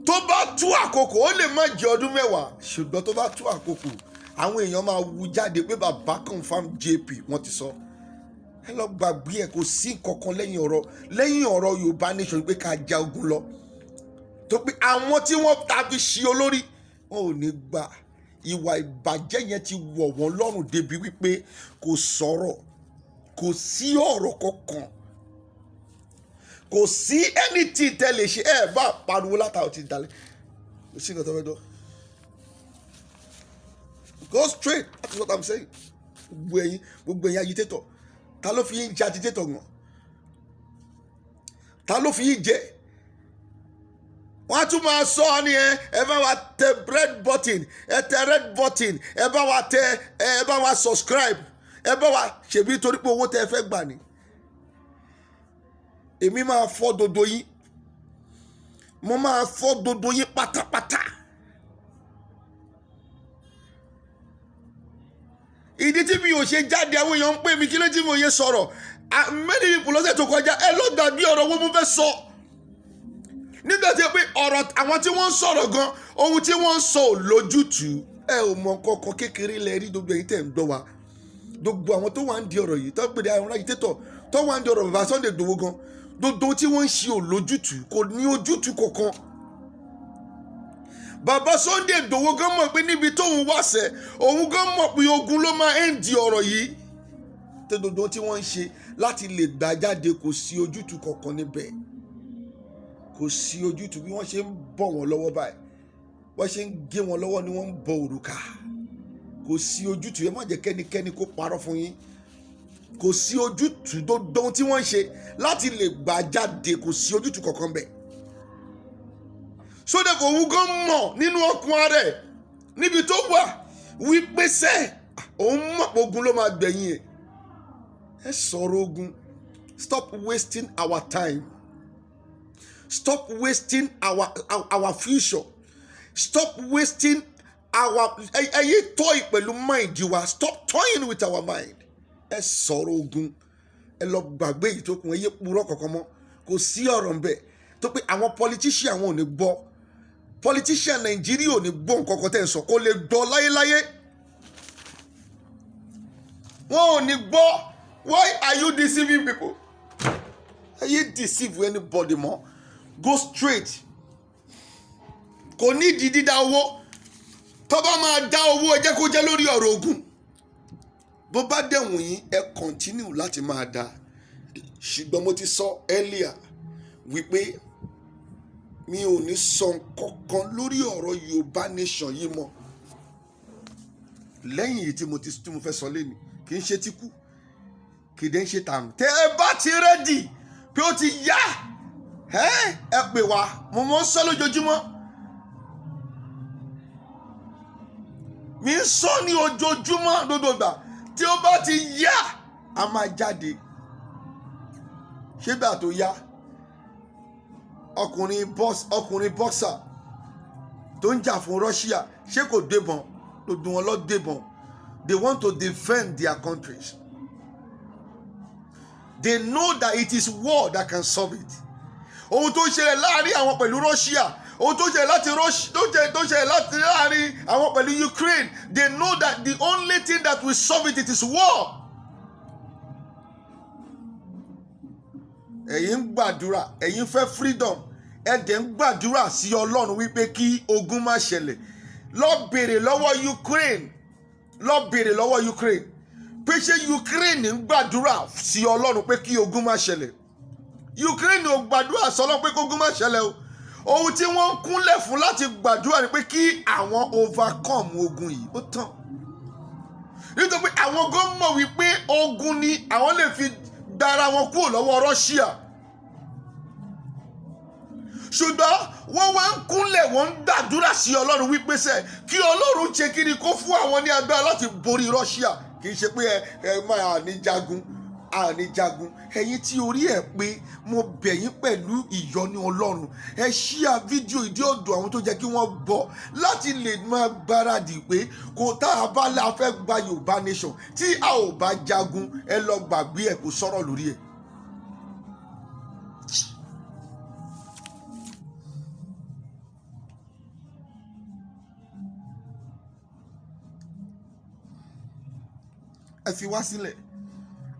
tó bá tú àkókò, ó lè má jẹ́ ọdún 10, ṣùgbọ́n tó bá tú àkókò, àwọn èèyàn máa wu jáde pé bàbá Confam JP wọ́n ti sọ. Ẹ lọ gbàgbé ẹ, kò sí nǹkankan lẹ́yìn ọ̀rọ̀ Yorùbá nation pé ká ja ogun lọ, tó pé àwọn tí wọ́n ta fi ṣe olórí, wọn ò ní gbà. Ìwà ìbàjẹ́ yẹn ti wọ̀ wọ́n lọ́rùn débi wípé kò sọ̀rọ̀, kò sí ọ̀rọ̀ kankan, kò sí anything tẹ́ lè ṣe. Ẹ bá pariwo látàwọn ti dalẹ̀, kò sí nǹkan tó fẹ́ dọ́. Go straight, that is what I'm saying. Gbogbo ẹ̀yin agitator, ta ló fi yín jẹ agitator gan? Ta ló fi yín jẹ? Wọ́n á tún máa sọ ọ́ ni ẹ bá wa tẹ red button, ẹ tẹ red button, ẹ bá wa tẹ, ẹ bá wa subscribe, ẹ bá wa ṣèbí, torí pé owó tẹ ẹ fẹ́ gbà ni. Èmi máa fọ́ dodo yín, mo máa fọ́ dodo yín pátápátá. Ìdí tí mi ò ṣe jáde, àwọn èèyàn ń pè mí, kí ló tí mo yẹ sọ̀rọ̀? Many people lọ́sẹ̀ tó kọjá, ẹ ló gbàgbé ọ̀rọ̀ wo mo fẹ́ sọ, nígbà tí pé ọ̀rọ̀ àwọn tí wọ́n ń sọ̀rọ̀ gan, ohun tí wọ́n ń sọ ò lójútùú. Ẹ ò mọ nǹkan kékeré lẹ rí. Gbogbo ẹ̀yin tẹ̀ ń gbọ́ wa, gbogbo àwọn tó wà ń di ọ̀rọ̀ yìí, tó ń pè ní àwọn agitator tó wà ń di ọ̀rọ̀ bàbá Sunday Igboho gan, Gbogbo tí wọ́n ń ṣe ò lójútùú, kò ní ojútùú kankan. Bàbá Sunday Igboho gan mọ̀ pé níbi tóun wá sẹ́, òun gan mọ̀ pé ogun ló máa ń di ọ̀rọ̀ yìí. Tó gbogbo tí wọ́n ń ṣe láti lè gbà jáde, kò sí ojútùú kankan níbẹ̀, kò sí ojútùú. Bí wọ́n ṣe ń bọ̀ wọ́n lọ́wọ́ báyìí, wọ́n ṣe ń gé wọn lọ́wọ́ ni wọ́n ń bọ òrùka. Kò sí ojútùú. Ẹ má jẹ́ kẹ́nikẹ́ni kó parọ́ fún yín. Kò sí ojútùú. Gbogbo ohun tí wọ́n ń ṣe láti lè gbà jáde, kò sí ojútùú kankan bẹ̀. Sódà òun gan mọ̀ nínú ọkàn ara ẹ̀ níbi tó wà wípé sẹ́ òun mọ̀ pé ogun ló máa gbẹ̀yìn ẹ̀. Ẹ sọ̀rọ̀ ogun. Stop wasting our time. Stop wasting our future. Stop wasting our, ẹ yé toy pẹ̀lú mind wa. Stop toying with our mind. Ẹ sọ̀rọ̀ ogun, ẹ lọ gbàgbé èyí tó kù. Ẹ yé purọ́ kankan mọ́. Kò sí ọ̀rọ̀ ń bẹ̀ tó pé àwọn politician, àwọn ò ní gbọ́. Politician Nàìjíríà ò ní gbọ́ nǹkan kan tẹ́ ń sọ, kó lè gbọ́ láyéláyé. Wọn ò ní gbọ́. Why are you deceiving people? Ẹ yé deceive anybody mọ́. Go straight. Kò nídìí dídá owó. Tó bá máa dá owó, ẹ jẹ́ kó jẹ́ lórí ọ̀rọ̀ ogun. Bó bá dẹ̀wùn yín, ẹ continue láti máa dá. Ṣùgbọ́n mo ti sọ earlier wípé mi ò ní sọ kankan lórí ọ̀rọ̀ Yorùbá Nation yìí mọ́ lẹ́yìn èyí tí mo ti tí mo fẹ́ sọ lẹ́nu. Kì í ṣe tíkú, kì í dẹ́ ń ṣe tààrùn. Tẹ́ ẹ bá ti ready pé ó ti yá, ẹ pè wá. Mo mọ̀ ń sọ lójoojúmọ́, mi ń sọ ní ojoojúmọ́, gbogbo ìgbà tí ó bá ti yá, a máa jáde. Ṣégbà tó yá, ọkùnrin boxer tó ń jà fún Russia, ṣé kò débọn? Gbogbo wọn lọ débọn. They want to defend their countries. They know that it is war that can solve it. Ohun tó ń ṣẹlẹ̀ láàrin àwọn pẹ̀lú Russia, ohun tó ṣẹlẹ̀ láti Russia, tó ṣẹlẹ̀ láti láàrin àwọn pẹ̀lú Ukraine, they know that the only thing that will solve it, it is war. Ẹ̀yin ń gbàdúrà, ẹ̀yin fẹ́ freedom, ẹ dẹ̀ ń gbàdúrà sí Ọlọ́run wípé kí ogun má ṣẹlẹ̀. Lọ bèrè lọ́wọ́ Ukraine, lọ bèrè lọ́wọ́ Ukraine pé ṣé Ukraine ń gbàdúrà sí Ọlọ́run pé kí ogun má ṣẹlẹ̀? Ukraine ò gbàdúrà sọlọ́run pé kí ogun má ṣẹlẹ̀ o. Ohun tí wọ́n ń kúnlẹ̀ fún láti gbàdúrà ni pé kí àwọn overcome ogun yìí. Ó tán. Nítorí pé àwọn gan mọ̀ wípé ogun ni àwọn lè fi gbára wọn kúrò lọ́wọ́ Russia. Ṣùgbọ́n wọ́n wá ń kúnlẹ̀, wọ́n ń gbàdúrà sí Ọlọ́run wípé sẹ́ kí Ọlọ́run ṣe kí ni, kó fún àwọn ní agbára láti borí Russia. Kì í ṣe pé ẹ máa ní jagun, àní jagun. Ẹ̀yin tí orí ẹ̀ pé, mo bẹ̀ yín pẹ̀lú ìyọ́nú Ọlọ́run, ẹ share fídíò ìdí ọ̀dọ̀ àwọn tó jẹ́ kí wọ́n gbọ́ láti lè máa gbáradì pé kò tá a bá la fẹ́ gba Yorùbá Nation, tí a ò bá jagun, ẹ lọ gbàgbé ẹ, kò sọ̀rọ̀ lórí ẹ̀. Ẹ fi wá sílẹ̀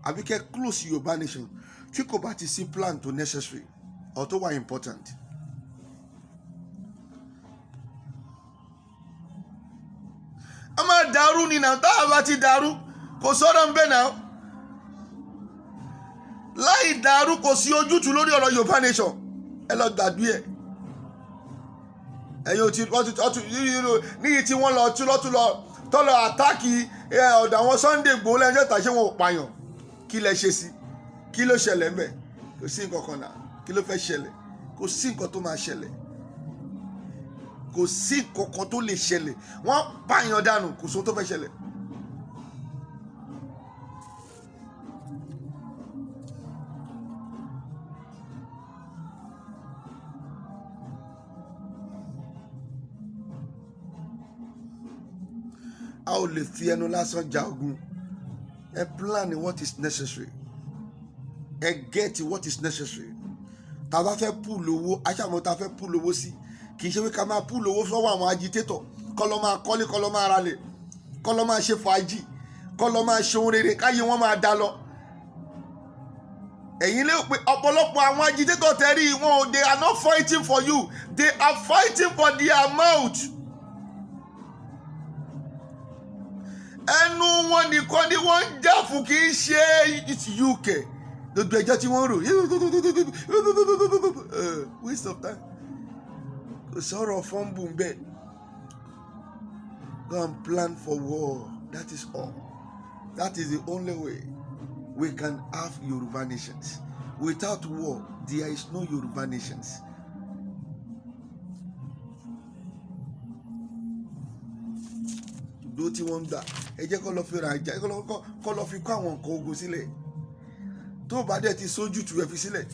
àbí kẹ́ close Yorùbá Nation tí kò bá ti sí plan tó necessary or tó wà important. A máa dàrú ni náà. Tá a bá ti dàrú, kò sọ̀rọ̀ ń bẹ̀ náà. Láì dàrú, kò sí ojútùú lórí ọ̀rọ̀ Yorùbá Nation. Ẹ lọ gbàgbé ẹ̀. Ẹ̀yin ò ti wọ́n ti níyì tí wọ́n lọ tú lọ́tún lọ tọ́lọ̀ attack ọ̀dọ̀ àwọn Sunday Igboho lẹ́yìn ọjọ́ ìtàṣẹ́, wọn ò pààyàn. Kí lẹ ṣe sí? Kí ló ṣẹlẹ̀ ńbẹ̀? Kò sí nǹkan kan náà. Kí ló fẹ́ ṣẹlẹ̀? Kò sí nǹkan tó máa ṣẹlẹ̀. Kò sí nǹkan kan tó lè ṣẹlẹ̀. Wọ́n pààyàn dànù, kò sóhun tó fẹ́ ṣẹlẹ̀. A ò lè fi ẹnu lásán ja ogun. Ẹ plan what is necessary, ẹ get what is necessary. Tá a bá fẹ́ pull owó, aṣáàmọ́ tá a fẹ́ pull owó sí, kì í ṣe pé ká máa pull owó sọ́wọ́ àwọn agitator, kọ́ lọ́ máa kọ́lé, kọ́ lọ́ máa ralẹ̀, kọ́ lọ́ máa ṣe fàájì, kọ́ lọ́ máa ṣe ohun rere, káyé wọn máa dá lọ. Ẹ̀yin lè pé ọ̀pọ̀lọpọ̀ àwọn agitator tẹ̀rí wọn ò, they are not fighting for you, they are fighting for their mouth. Ẹnu wọn nìkan ni wọ́n ń jà fún, kì í ṣe UK. Gbogbo ẹjọ́ tí wọ́n rò, waste of time. Kò sọ̀rọ̀ fọ́nbù ń bẹ̀. Go and plan for war. That is all. That is the only way we can have Yoruba nations. Without war, there is no Yoruba nations. Dó tí wọ́n ń gbà, ẹ jẹ́ kó lọ fi ra ìjà, kó lọ fi kó àwọn nǹkan ogun sílẹ̀. Tó bá dẹ̀ ti sójú tù, ẹ fi sílẹ̀.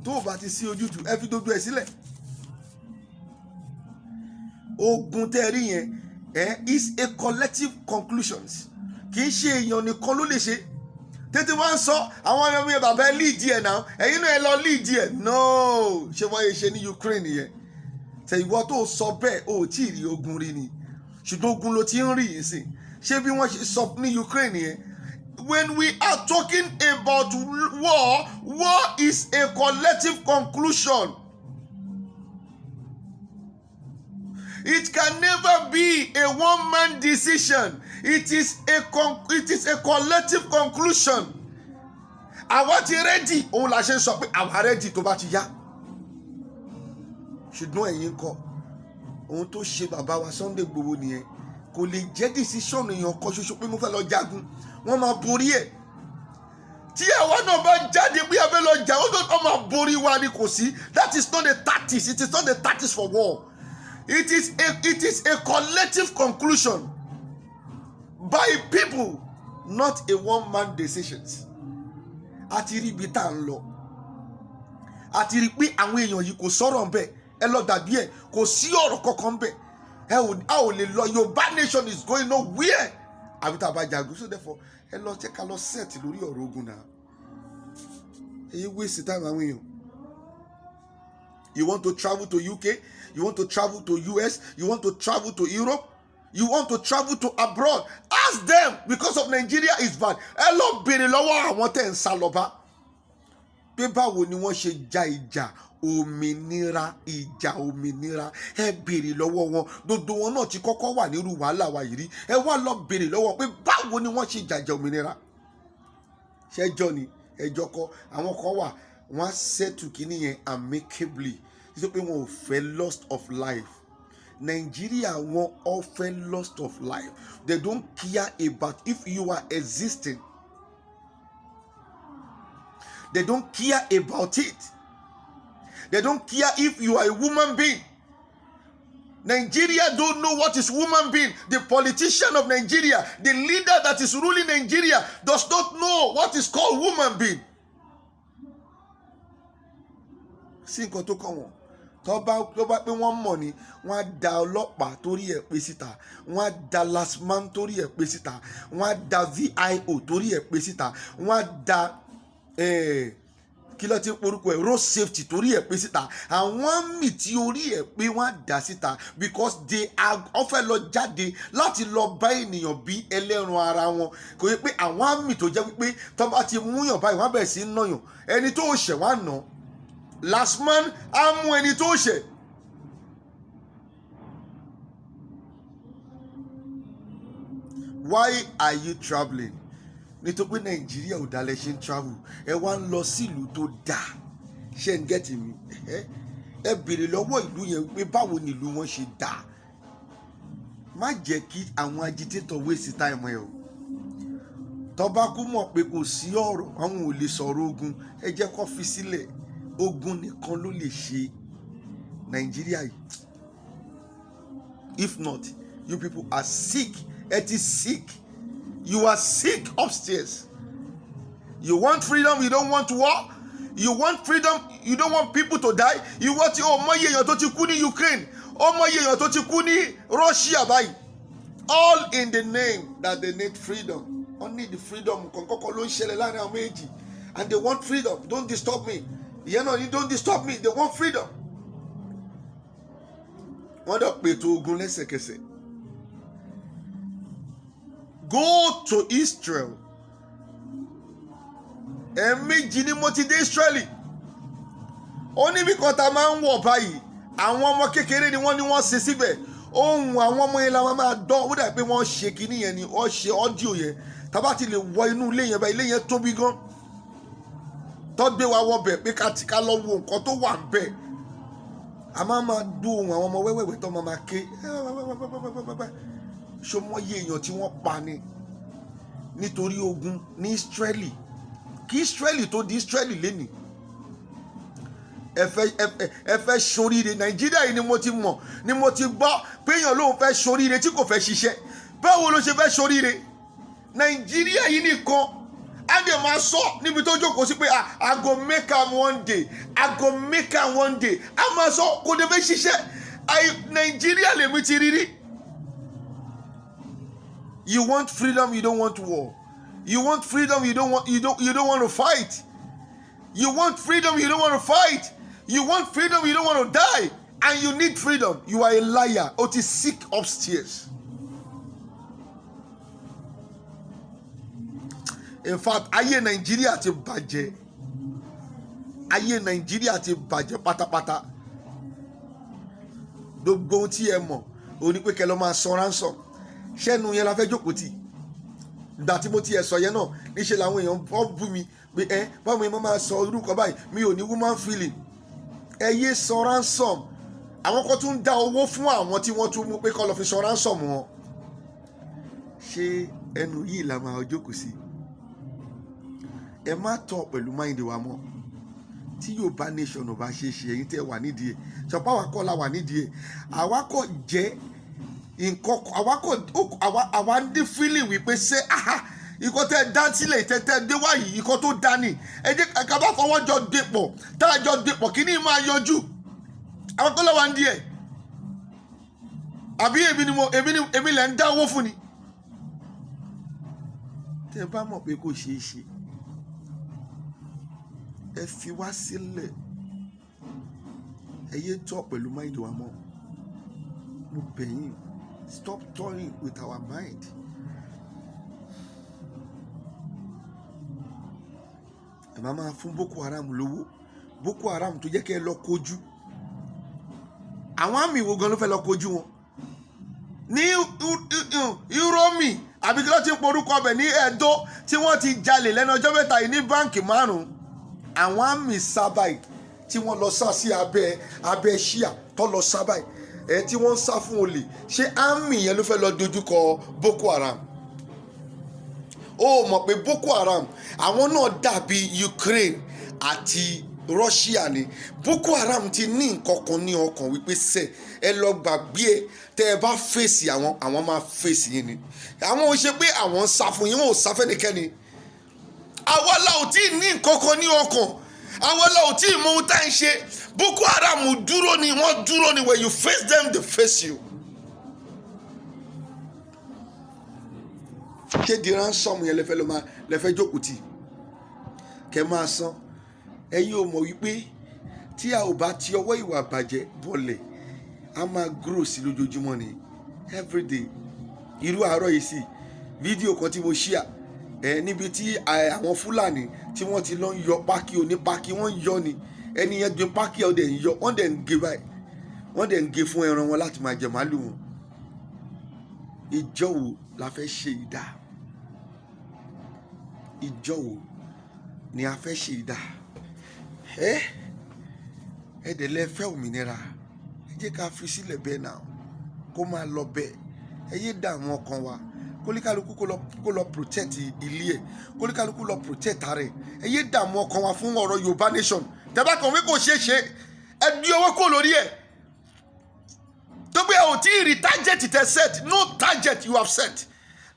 Tó bá ti sí ojútùú, ẹ fi gbogbo ẹ̀ sílẹ̀. Ogun tẹ́ ẹ rí yẹn ẹ is a collective conclusions. Kì í ṣe èèyàn nìkan ló lè ṣe. Tètè wá ń sọ àwọn ọmọ mi, bàbá, ẹ lead ẹ náà, ẹ̀yin náà ẹ lọ lead ẹ. No, ṣé wọ́n yẹ ṣe ní Ukraine yẹn tẹ? Ìwọ tó sọ bẹ́ẹ̀, o ò tí ì rí ogun rí ni, ṣùgbọ́n ogun ló ti ń rí yìí sìn. Ṣé bí wọ́n ṣe sọ ní Ukraine yẹn? When we are talking about war, war is a collective conclusion. It can never be a one man decision. It is a collective conclusion. Àwa ti ready, òun la ṣe ń sọ pé àwa ready tó bá ti yá. Ṣùgbọ́n ẹ̀yin kọ́, ohun tó ṣe bàbá wa Sunday Igboho nìyẹn. Kò lè jẹ́ decision èèyàn kan ṣoṣo pé mo fẹ́ lọ jagun, wọ́n máa borí ẹ̀. Tí àwa náà bá jáde bí a fẹ́ lọ jà, ó tó máa borí wa ni. Kò sí. That is not the tactics. It is not the tactics for war. It is a collective conclusion by people, not a one man decisions. A ti rí ibi tá à ń lọ, a ti rí i pé àwọn èèyàn yìí, kò sọ̀rọ̀ ńbẹ̀. Ẹ lọ dàbí ẹ̀, kò sí ọ̀rọ̀ kankan ńbẹ̀. Ẹ ò a ò lè lọ. Yorùbá nation is going nowhere àbí tá a bá jagun. So therefore, ẹ lọ jẹ́ ká lọ set lórí ọ̀rọ̀ ogun náà. Èyí waste time àwọn èèyàn. You want to travel to UK, you want to travel to US, you want to travel to Europe, you want to travel to abroad, ask them. Because of Nigeria is bad, ẹ lọ béèrè lọ́wọ́ àwọn tẹ̀ ń sá lọ bá pé báwo ni wọ́n ṣe ja ìjà òmìnira. Ìjà òmìnira, ẹ béèrè lọ́wọ́ wọn. Gbogbo wọn náà ti kọ́kọ́ wà nírú wàhálà wa yìí rí. Ẹ wá lọ béèrè lọ́wọ́ pé báwo ni wọ́n ṣe jàjà òmìnira. Ṣẹjọ́ ni ẹjọ́ kọ́. Àwọn kan wà, wọ́n á settle kínní yẹn amicably, títí pé wọn ò fẹ́ loss of life. Nàìjíríà, wọn ò fẹ́ loss of life. They don't care about if you are existing. They don't care about it. They don't care if you are a woman being. Nigeria don't know what is human being. The politician of Nigeria, the leader that is ruling Nigeria, does not know what is called human being. Sí nǹkan tó kàn wọ́n. Tó bá pé wọ́n mọ̀ ni, wọ́n á da ọlọ́pàá torí ẹ̀ pé síta, wọ́n á da LASTMA torí ẹ̀ pé síta, wọ́n á da VIO torí ẹ̀ pé síta, wọ́n á da kí ló ti ń porúkọ ẹ̀, road safety torí ẹ̀ pé síta, àwọn àmì tí orí ẹ̀ pé, wọ́n á dà síta, because they are, wọ́n fẹ́ lọ jáde láti lọ bá ènìyàn bí ẹlẹ́ran ara wọn. Kò yẹ pé àwọn àmì tó jẹ́ wípé tó bá ti múyàn báyìí, wọ́n á bẹ̀rẹ̀ sí í nàyàn. Ẹni tó ṣẹ̀, wọ́n á nà. LASTMA á mú ẹni tó ṣẹ̀. Why are you travelling? Nítorí pé Nàìjíríà ò dalẹ̀ ṣe ń travel. Ẹ wá ń lọ sílùú tó dáa. Ṣé ń get mi? Ẹ béèrè lọ́wọ́ ìlú yẹn pé báwo ni ìlú wọn ṣe dáa. Má jẹ́ kí àwọn agitator waste time ẹ o. Tọ́ba kú mọ̀ pé kò sí ọ̀rọ̀, àwọn ò lè sọ̀rọ̀ ogun, ẹ jẹ́ kó fi sílẹ̀. Ogun nìkan ló lè ṣe Nàìjíríà yìí. If not, you people are sick. Ẹ ti sick. You are sick upstairs. You want freedom, you don't want war. You want freedom, you don't want people to die. You want, o mọyì èèyàn tó ti kú ní Ukraine, o mọyì èèyàn tó ti kú ní Russia báyìí, all in the name that they need freedom. Wọ́n need the freedom. Kọ̀ọ̀kan ló ń ṣẹlẹ̀ láàrin àwọn méjì and they want freedom. Don't disturb me. Ìyẹn náà ni, don't disturb me. They want freedom. Wọ́n dẹ̀ pètò ogun lẹ́sẹ̀kẹsẹ̀. Go to Israel. Ẹ̀ẹ̀mejì ni mo ti dé Israeli. Ó níbi kan tá a máa ń wọ̀ báyìí, àwọn ọmọ kékeré ni wọ́n ní wọ́n ṣe síbẹ̀. Ohun àwọn ọmọ yẹn la máa dán. Ó dà pé wọ́n ṣe kinní yẹn ni wọ́n ṣe audio yẹn. Tá bá ti lè wọ inú ilé yẹn báyìí, ilé yẹn tóbi gan, tó gbé wa wọ bẹ̀ pé ká ti ká lọ wo nǹkan tó wà ń bẹ̀, a máa máa dún ohun àwọn ọmọ wẹ́wẹ́wẹ́ tó máa máa ké. Ṣọmọye èèyàn tí wọ́n pa ni nítorí ogun ní Israeli, kí Israeli tó di Israeli lénìí. Ẹ fẹ́ ṣoríire. Nàìjíríà yìí ni mo ti mọ̀, ni mo ti gbọ́ pé èèyàn lòun fẹ́ ṣoríire tí kò fẹ́ ṣiṣẹ́. Báwo ló ṣe fẹ́ ṣoríire? Nàìjíríà yìí nìkan á dẹ̀ máa sọ níbi tó jókòó sí pé, "Ah, I go make am one day, I go make am one day." Á máa sọ, kò dé fẹ́ ṣiṣẹ́. Nàìjíríà lèmi ti rí rí. You want freedom, you don't want war. You want freedom, you don't want to fight. You want freedom, you don't want to fight. You want freedom, you don't want to die. And you need freedom. You are a liar. O ti sick upstairs. In fact, ayé Nàìjíríà ti bàjẹ́. Ayé Nàìjíríà ti bàjẹ́ pátápátá. Gbogbo ohun tí ẹ mọ̀, òun ni pé kẹ́ lọ máa san ransom. Ṣẹ́nu yẹn la fẹ́ jókòó tì. Ìgbà tí mo ti ẹ̀ sọ yẹn náà, níṣẹ́ làwọn èèyàn wọ́n bú mi pé ẹ báwo ni mo máa sọ irú kan báyìí, mi ò ní woman feeling. Ẹ yé san ransom. Àwọn kan tún ń dá owó fún àwọn tí wọ́n tún mú pé kọ́ lọ fi san ransom wọn. Ṣé ẹnu yìí la máa jókòó sí? Ẹ má tọ̀ pẹ̀lú mind wa mọ́. Tí Yorùbá nation ò bá ṣe é ṣe, ẹ̀yin tẹ́ wà nídìí ẹ̀, ṣọpá àwa kọ́ la wà nídìí ẹ̀. Àwa kọ́ jẹ́ nǹkan, àwa kọ́ àwa ń dín feeling wípé ṣé aha ikọ́ tẹ́ dá sílẹ̀, tẹ́ dé wáyìí, ikọ́ tó dá ní, ẹ jẹ́ ká bá fọwọ́ jọ dépọ̀, tá a jọ dépọ̀, kí ni máa yọjú. Àwọn kọ́ ló wà ń díẹ̀, àbí èmi ni mo èmi ni èmi lẹ̀ ń dá owó fún ni? Tẹ́ ẹ bá mọ̀ pé kò ṣeé ṣe, ẹ fi wá sílẹ̀. Ẹ yé tọ́ pẹ̀lú mind wa mọ́. Mo bẹ̀ yín, stop toying with our mind. Ẹ máa máa fún Boko Haram lówó. Boko Haram tó jẹ́ kẹ́ ẹ lọ kojú àwọn àmì wo gan ló fẹ́ lọ kojú wọn ní Uromi, àbí kí ló ti ń porúkọ ọbẹ̀ ní Ẹdó tí wọ́n ti jalè lẹ́nu ọjọ́ 3 yìí ní báǹkì márùn-ún. Àwọn àmì sábà yìí tí wọ́n lọ sá sí abẹ́ ṣíà tó lọ sábà yìí ẹ tí wọ́n ń sá fún olè, ṣé àmì yẹn ló fẹ́ lọ dojúkọ Boko Haram? Ó mọ̀ pé Boko Haram, àwọn náà dàbí Ukraine àti Russia ni. Boko Haram ti ní nǹkan kan ní ọkàn wípé sẹ ẹ lọ gbàgbé ẹ, tẹ ẹ bá fèsì àwọn, àwọn máa fèsì yín ni. Àwọn ò ṣe pé àwọn ń sá fún yín, wọn ò sá fẹ́nikẹ́ni. Àwa la ò tí ì ní nǹkan kan ní ọkàn, àwa la ò tí ì mọ ohun tá à ń ṣe. Boko Haram dúró ni, wọ́n dúró ni. When you face them, they face you. Ṣé di ransom yẹn lẹfẹ lọ máa lẹfẹ jókòó tì kẹ máa san? Ẹ̀yin ò mọ̀ wípé tí a ò bá ti ọwọ́ ìwà bàjẹ́ bọ̀lẹ̀, a máa grow sí lójoojúmọ́ ni, everyday. Irú àárọ̀ yìí sí, fídíò kan tí mo ṣíà ẹ níbi tí àwọn Fúlàní tí wọ́n ti lọ ń yọ pákí onípákí, wọ́n ń yọ ni. Ẹni yẹn gbin pákí, ẹ̀ dẹ̀ ń yọ, wọ́n dẹ̀ ń gé báyìí, wọ́n dẹ̀ ń gé fún ẹran wọn láti máa jẹ màálù wọn. Ìjọ wo la fẹ́ ṣe ìdá? Ìjọ wo ni a fẹ́ ṣe ìdá? Ẹ dẹ̀ lẹ fẹ́ òmìnira. Ẹ jẹ́ ká fi sílẹ̀ bẹ́ẹ̀ náà, kó máa lọ bẹ́ẹ̀. Ẹ yé dààmú ọkàn wa. Kólíkálukú kó lọ protect ilé ẹ̀, kólíkálukú lọ protect ara ẹ̀. Ẹ yé dààmú ọkàn wa fún ọ̀rọ̀ Yorùbá nation. Tẹ́bá kan wí kò ṣeé ṣe, ẹ di owó kó lórí ẹ̀ tó gbé. Ẹ ò tí ì rí target tẹ set. No target you have set,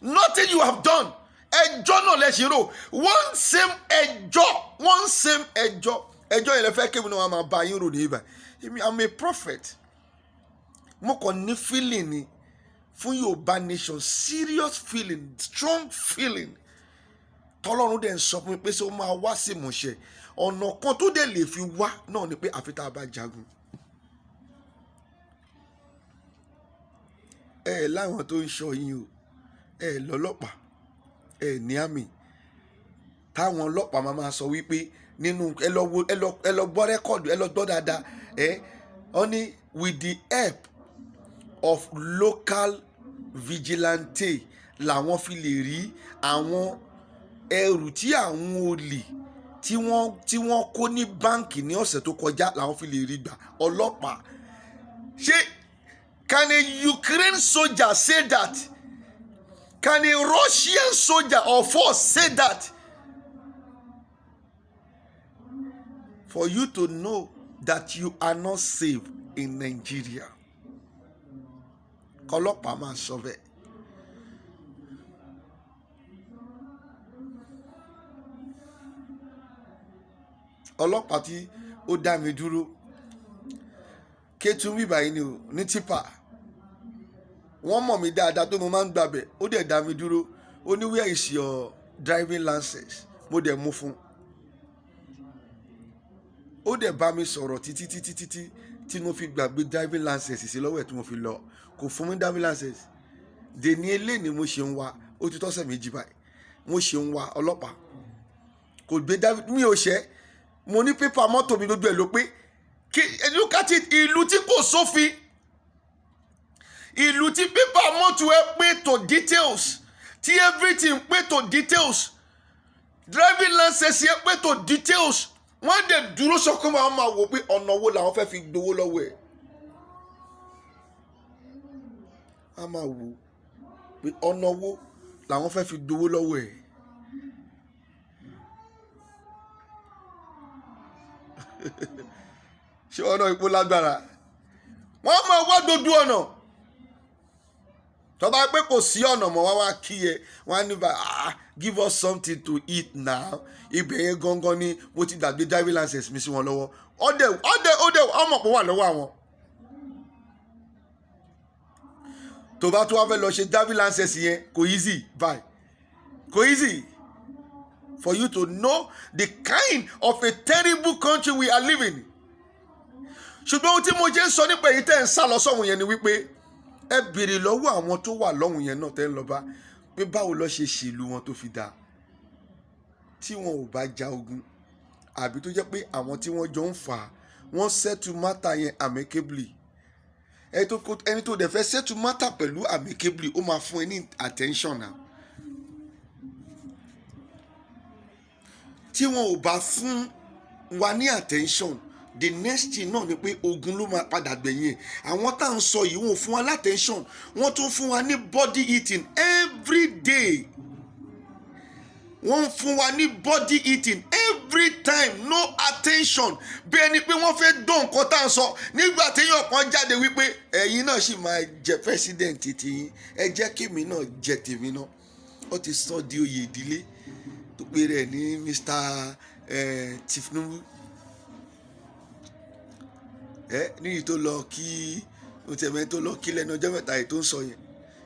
nothing you have done. Ẹjọ́ náà lẹ ṣe rò, one same ẹjọ́, one same ẹjọ́. Ẹjọ́ yẹn lẹ fẹ́ kéwìn náà máa bá yín rò ní ibà. Èmi, I'm a prophet. Mo kàn ní feeling ni fún Yorùbá nation, serious feeling, strong feeling, tọ́lọ́run dẹ̀ ń sọ fún mi pé ṣé ó máa wá sí ìmúṣẹ. Ọ̀nà kan tó dẹ̀ lè fi wá náà ni pé àfi tá a bá jagun. Ẹ láwọn tó ń ṣọ́ yín o, ẹ lọ́lọ́pàá. Ẹ ní àmì táwọn ọlọ́pàá máa sọ wípé nínú, ẹ lọ wo, ẹ lọ gbọ́ record, ẹ lọ gbọ́ dáadáa. Ẹ wọ́n ní with the help of local vigilante làwọn fi lè rí àwọn ẹrù tí àwọn olè tí wọ́n kó ní báǹkì ní ọ̀sẹ̀ tó kọjá, làwọn fi lè rí gbà. Ọlọ́pàá, ṣé can a Ukraine soldier say that? Can a Russian soldier or force say that? For you to know that you are not safe in Nigeria, kọlọ́pàá máa sọ bẹ́ẹ̀. Ọlọ́pàá tí ó dá mi dúró Kétu bíbá yìí ni o, ní tipa, wọ́n mọ̀ mí dáadáa tó mo máa ń gbàbẹ̀. Ó dẹ̀ dá mi dúró, ó ní, "Where is your driving license?" Mo dẹ̀ mú fún un. Ó dẹ̀ bá mi sọ̀rọ̀ títí títí títí tí mo fi gbàgbé driving license sí lọ́wọ́ ẹ̀ tí mo fi lọ. Kò fún mi driving license dèní eléyìí. Mo ṣe ń wá, ó ti tọ́sẹ̀ 2 báyìí, mo ṣe ń wá. Ọlọ́pàá kò gbé driving mi ò ṣẹ́. Mo ní pépà mọ́tò mi, gbogbo ẹ̀ ló pé. Kí, look at it, ìlú tí kò sófin, ìlú tí pépà mọ́tò ẹ pé to details, tí everything pé to details, driving license ẹ pé to details, wọ́n dẹ̀ dúró sọ́kọ́, máa wò pé ọ̀nà wo làwọn fẹ́ fi gbowó lọ́wọ́ ẹ̀. A máa wò pé ọ̀nà wo làwọn fẹ́ fi gbowó lọ́wọ́ ẹ̀. Ṣé ọ̀nà ipò lágbára? Wọ́n máa wá gbogbo ọ̀nà. Tó bá pé kò sí ọ̀nà mọ́, wá wá kí ẹ, wọ́n á ní bá, "Ah, give us something to eat now." Ibẹ̀ yẹn gangan ni mo ti gbàgbé driving license mi sí wọn lọ́wọ́. Ọdẹ ọdẹ ọdẹ ọmọ pọ̀ wà lọ́wọ́ àwọn. Tó bá tún wá fẹ́ lọ ṣe driving license yẹn, kò easy bye, kò easy. For you to know the kind of a terrible country we are living. Ṣùgbọ́n ohun tí mo jẹ́ ń sọ nípa èyí tẹ́ ń sá lọ sọ́hun yẹn ni wípé ẹ béèrè lọ́wọ́ àwọn tó wà lọ́hùn yẹn náà tẹ́ ń lọ bá pé báwo lọ ṣe ṣèlú wọn tó fi dáa, tí wọn ò bá ja ogun, àbí tó jẹ́ pé àwọn tí wọ́n jọ ń fà á, wọ́n settle matter yẹn amicably. Ẹni tó dẹ̀ fẹ́ settle matter pẹ̀lú amicably, ó máa fún ẹ ní attention now. Tí wọn ò bá fún wa ní attention, the next thing náà ni pé ogun ló máa padà gbẹ̀yìn ẹ̀. Àwọn tá à ń sọ yìí, wọn ò fún wa láttention, wọ́n tún fún wa ní body eating every day. Wọ́n ń fún wa ní body eating every time, no attention, bí ẹni pé wọ́n fẹ́ dán nǹkan tá à ń sọ. Nígbà téèyàn kan jáde wípé ẹ̀yin náà sì máa jẹ president tiyín, ẹ jẹ́ kémi náà jẹ tèmi náà, ó ti sọ di oyè ìdílé tó pé rẹ̀ ní Mr Tinubu. Ẹ níyì tó lọ kí tẹ̀mẹ́ tó lọ kí lẹ́nu ọjọ́ 3 yìí tó ń sọ yẹn,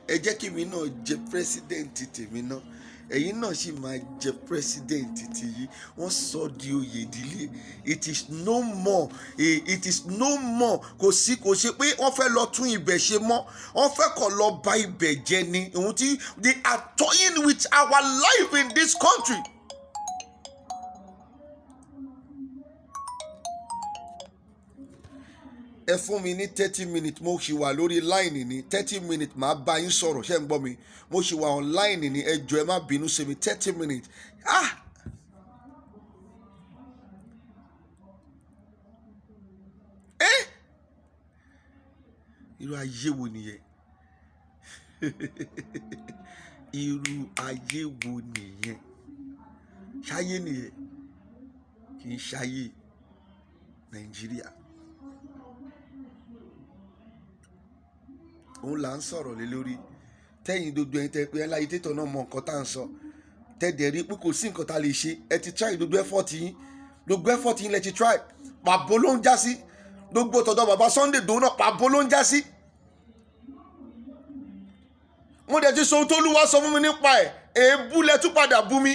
ẹ jẹ́ kí mi náà jẹ president tèmi náà, ẹ̀yin náà sì máa jẹ president tiyín. Wọ́n sọ di oyè ìdílé. It is no more, it is no more. Kò sí, kò ṣe pé wọ́n fẹ́ lọ tún ibẹ̀ ṣe mọ́, wọ́n fẹ́ kọ̀ lọ bà ibẹ̀ jẹ́ ni. Ohun tí they are toying with our life in this country. Ẹ fún mi ní 30 minutes, mo ṣì wà lórí line ní 30 minutes, màá bá yín sọ̀rọ̀. Ṣé ń gbọ́ mi? Mo ṣì wà online ní. Ẹ jọ̀ọ́, ẹ má bínú sí mi, 30 minutes. Ah, eh, irú ayé wo nìyẹn? Irú ayé wo nìyẹn? Ṣáyé nìyẹn? Kì í ṣayé Nàìjíríà. Òun là ń sọ̀rọ̀ lé lórí. Tẹ́yìn gbogbo ẹ̀yin tẹ́ pé ẹ láyé tètò náà mọ nǹkan tá à ń sọ, tẹ́dẹ̀ rí pé kò sí nǹkan tá a lè ṣe. Ẹ ti try gbogbo effort yín, gbogbo effort yín lẹ ti try, pàbó ló ń já sí. Gbogbo tọ̀dọ̀ bàbá Sunday Igboho náà, pàbó ló ń já sí. Mo dẹ̀ ti sọ ohun tó lúwa sọ fún mi nípa ẹ̀. Èébú lẹ tún padà bú mi.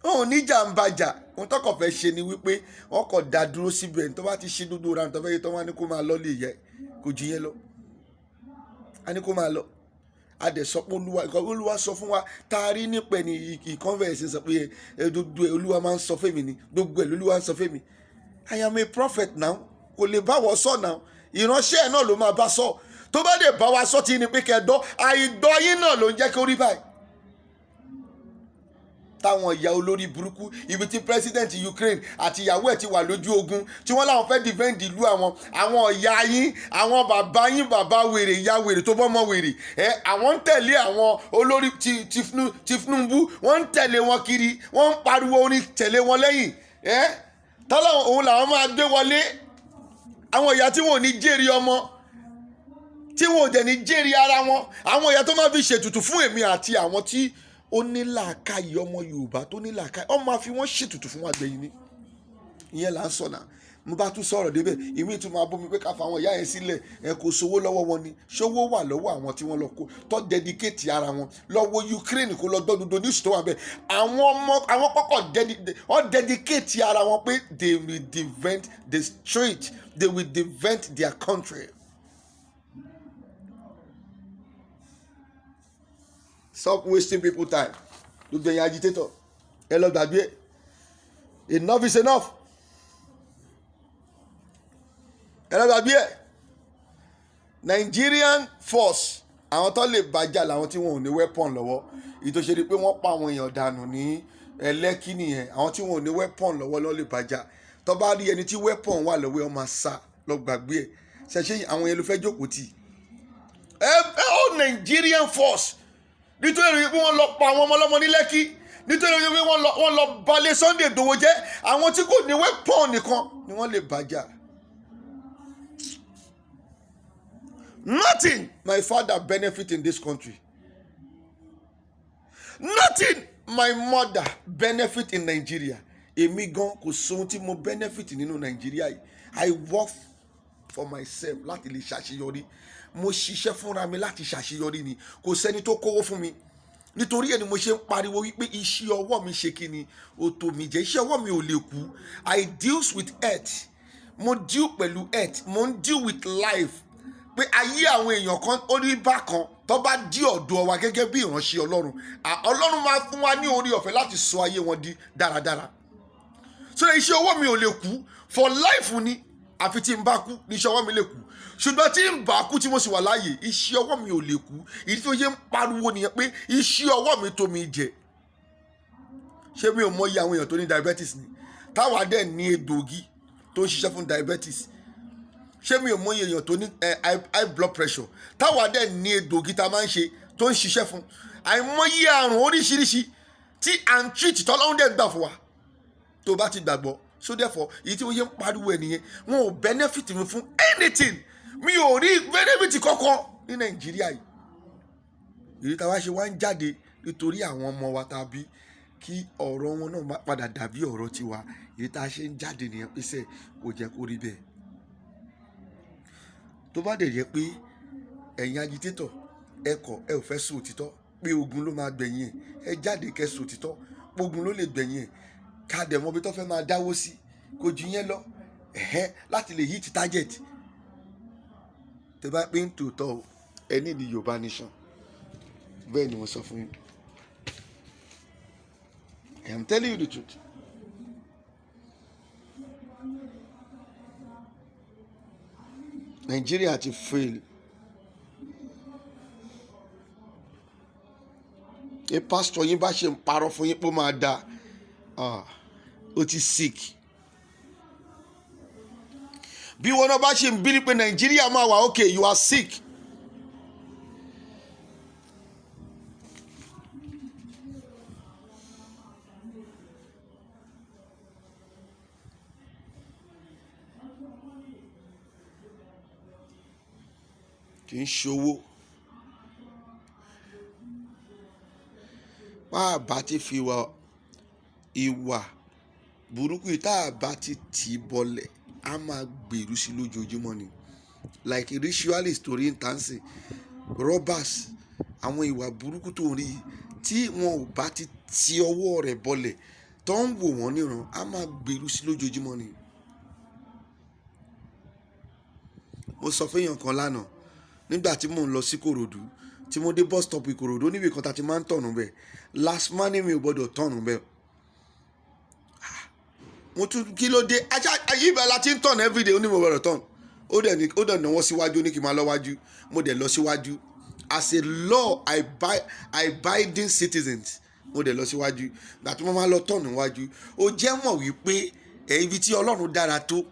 Òun níjà ń bàjà. Ohun tọkọ̀ fẹ́ ṣe ni wípé wọ́n kọ̀ dá dúró síbẹ̀. Tó bá ti ṣe gbogbo ra tó fẹ́ yẹ tó wá ní kó máa lọ lè yẹ, kò jù yẹn lọ, a ní kó máa lọ. A dẹ̀ sọ pé Olúwa, nǹkan Olúwa sọ fún wa tá a rí nípa ẹni ìkànfẹ̀ẹ́sì sọ pé ẹ gbogbo ẹ Olúwa máa ń sọ fún mi ni, gbogbo ẹ lolúwa ń sọ fún mi. I am a prophet now. Kò lè bá wọ sọ now. Ìránṣẹ́ ẹ̀ náà ló máa bá sọ. Tó bá dé bá wa sọ tí ni pé kẹ́ gbọ́, àìgbọ́ yín náà ló ń jẹ́ kó rí báyìí. Táwọn ìyá olórí burúkú, ibi tí president Ukraine àti ìyàwó ẹ̀ ti wà lójú ogun, tí wọ́n láwọn fẹ́ defend ìlú àwọn, àwọn ìyá yín, àwọn bàbá yín, bàbá wèrè, ìyá wèrè tó bọ́mọ wèrè ẹ, àwọn ń tẹ̀lé àwọn olórí ti Tinubu, wọ́n ń tẹ̀lé wọn kiri, wọ́n ń pariwo orin tẹ̀lé wọn lẹ́yìn ẹ, tọ́lá òun làwọn máa gbé wọlé. Àwọn ìyá tí wọn ò ní jèrè ọmọ, tí wọn ò dẹ̀ ní jèrè ara wọn, àwọn ìyá tó máa fi ṣètùtù fún èmi àti àwọn tí ó ní làákàyè, ọmọ Yorùbá tó ní làákàyè, ọmọ máa fi wọ́n ṣètùtù fún wa gbẹ̀yìn ni. Ìyẹn là ń sọ náà. Mo bá tún sọ̀rọ̀ débẹ̀, ìmí tún máa bómi pé ká fa àwọn ìyá yẹn sílẹ̀. Ẹ kò sówó lọ́wọ́ wọn ni. Ṣówó wà lọ́wọ́ àwọn tí wọ́n lọ kó tó dedicate ara wọn lọ́wọ́ Ukraine? Kó lọ gbọ́ gbogbo news tó wà bẹ́ẹ̀. Àwọn ọmọ àwọn kọ́kọ́ wọ́n dedicate ara wọn pé they will defend the street, they will defend their country. Stop wasting people time. Gbogbo ẹ̀yin agitator, ẹ lọ gbàgbé ẹ̀. Enough is enough. Ẹ lọ gbàgbé ẹ̀. Nigerian force, àwọn tó lè bàjá làwọn tí wọn ò ní weapon lọ́wọ́. Èyí tó ṣe ni pé wọ́n pa àwọn èèyàn dànù ní Ẹlẹ́kì nìyẹn. Àwọn tí wọn ò ní weapon lọ́wọ́ ló lè bàjá. Tó bá rí ẹni tí weapon wà lọ́wọ́ ẹ̀, wọ́n máa sá lọ. Gbàgbé ẹ̀. Ṣẹ̀ṣẹ̀ àwọn yẹn ló fẹ́ jókòó tì ẹ ẹ all Nigerian force, nítorí pé wọ́n lọ pa àwọn ọmọ ọlọ́mọ ní Lẹ́kì, nítorí pé wọ́n lọ balẹ̀ Sunday Igboho jẹ́, àwọn tí kò ní weapon nìkan ni wọ́n lè bàjá. Nothing my father benefit in this country, nothing my mother benefit in Nigeria. Èmi gan, kò sóhun tí mo benefit nínú Nàìjíríà yìí. I work for myself láti lè ṣàṣeyọrí. Mo ṣiṣẹ́ fúnra mi láti ṣàṣeyọrí ni. Kò sẹ́ni tó kówó fún mi. Nítorí ẹ̀ ni mo ṣe ń pariwo wípé iṣẹ́ ọwọ́ mi ṣe kí ni, ó tó mi jẹ́. Iṣẹ́ ọwọ́ mi ò lè kú. I deals with earth. Mo deal pẹ̀lú earth, mo ń deal with life, pé ayé àwọn èèyàn kan ó rí bákan. Tó bá dí ọ̀dọ̀ wa gẹ́gẹ́ bí ìránṣẹ́ Ọlọ́run, Ọlọ́run máa fún wa ní orí ọ̀fẹ́ láti sọ ayé wọn di dáradára. So iṣẹ́ ọwọ́ mi ò lè kú for life ni. Àfi tí n bá kú ní iṣẹ́ ọwọ́ mi lè kú. Ṣùgbọ́n tí n bá kú, tí mo sì wà láàyè, iṣẹ́ ọwọ́ mi ò lè kú. Ìdí tí ó ṣe ń pariwo nìyẹn pé iṣẹ́ ọwọ́ mi tó mi jẹ. Ṣé mi ò mọyì àwọn èèyàn tó ní diabetes ni, táwa dẹ̀ ní egbòogi tó ń ṣiṣẹ́ fún diabetes? Ṣé mi ò mọyì èèyàn tó ní high blood pressure, táwa dẹ̀ ní egbòogi tá a máa ń ṣe tó ń ṣiṣẹ́ fún? Àìmọye àrùn oríṣiríṣi tí à ń treat, tọ́lọ́run dẹ̀ gbà fún wa tó bá ti gbàgbọ́. So therefore, èyí tí wọ́n ṣe ń pariwo ẹ̀ nìyẹn. Wọn ò benefit mi fún anything. Mi ò rí benefit kankan ní Nàìjíríà yìí. Èyí táwa ṣe wá ń jáde nítorí àwọn ọmọ wa tàbí kí ọ̀rọ̀ wọn náà má padà dàbí ọ̀rọ̀ tiwa. Èyí tá a ṣe ń jáde nìyẹn, pèsè kò jẹ́ kó rí bẹ́ẹ̀. Tó bá dẹ̀ jẹ́ pé ẹ̀yin agitator, ẹ kọ̀, ẹ ò fẹ́ sọ òtítọ́ pé ogun ló máa gbẹ̀yìn ẹ̀, ẹ jáde kẹ́ sọ òtítọ́ pé ogun ló lè gbẹ̀yìn ẹ̀, ká dẹ̀ mọ̀ bí tó fẹ́ máa dáwó sí. Kò ju yẹn lọ, ẹ̀hẹ́, láti lè hit target. Tó bá pé ń tòótọ́ o, ẹ ní ìdí Yorùbá nation, bẹ́ẹ̀ ni mo sọ fún yín. I am telling you the truth. Nigeria ti fail. Ẹ pásítọ̀ yín bá ṣe ń parọ́ fún yín pé ó máa da, ah, ó ti sick. Bí wọn náà bá ṣe ń bí ní pé Nàìjíríà máa wà okay, you are sick. Kì í ṣòwò bá a bá ti fi ìwà burúkú yìí, tá a bá ti tì í bọlẹ̀, á máa gbèrú sí lójoojúmọ́ ni. Like ritualist torí ń tàn sí robbers, àwọn ìwà burúkú tó ń rí yìí, tí wọn ò bá ti ti ọwọ́ rẹ̀ bọlẹ̀, tó ń wò wọ́n níran, á máa gbèrú sí lójoojúmọ́ ni. Mo sọ fún èèyàn kan lánàá nígbà tí mò ń lọ sí Kòròdú. Tí mo dé bus stop Ìkòròdú, níbi kan tá a ti máa ń turn bẹ́ẹ̀, LASTMA ní mi ò gbọ́dọ̀ turn bẹ́ẹ̀. Mo tún, kí ló dé? Ajá ibẹ̀ la ti ń turn everyday. Ó ní mo gbọ́dọ̀ turn. Ó dẹ̀ ní, ó dẹ̀ náwó síwájú, ó ní kí n máa lọ wájú. Mo dẹ̀ lọ síwájú as a law abiding citizens. Mo dẹ̀ lọ síwájú. Gbà tí mo máa lọ turn níwájú, ó jẹ́ mọ̀ wípé ẹ̀ ibi tí Ọlọ́run dára tó,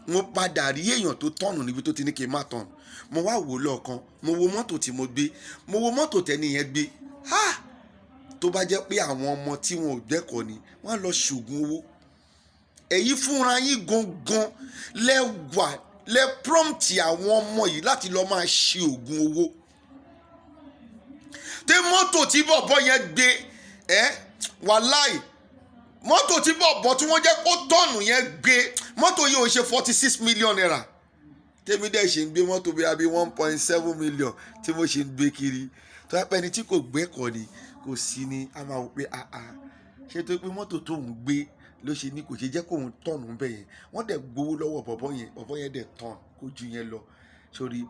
mo padà rí èèyàn tó turn níbi tó ti ní kí n má turn. Mo wá wò lọ́ọ̀kan, mo wo mọ́tò tí mo gbé, mo wo mọ́tò tẹ́ni yẹn gbé. Ha, tó bá jẹ́ pé àwọn ọmọ tí wọn ò gbẹ́kọ̀ọ́ ni, wọ́n á lọ ṣògùn owó. Èyí fúnra yín gangan lẹ́wà lẹ́ prompt àwọn ọmọ yìí láti lọ́ọ́ máa ṣe ògùn owó. Tí mọ́tò tí bọ̀bọ̀ yẹn gbé ẹ́, wàláì, mọ́tò tí bọ̀bọ̀ tí wọ́n jẹ́ kó turn yẹn gbé, mọ́tò yìí ò ṣe ₦46 million. Tèmi dẹ̀ ṣe ń gbé mọ́tò bíi àbí 1.7 million tí mo ṣe ń gbé kiri. Tó yẹ pé ẹni tí kò gbẹ́kọ̀ọ́ ni, kò sí ni, a máa wò pé, ah ah, ṣé tó pé mọ́tò tóun gbé ló ṣe ní kò ṣe jẹ́ kóun turn bẹ́ẹ̀ yẹn? Wọ́n dẹ̀ gbowó lọ́wọ́ bọ̀bọ̀ yẹn, bọ̀bọ̀ yẹn dẹ̀ turn kó ju yẹn lọ. Sorry,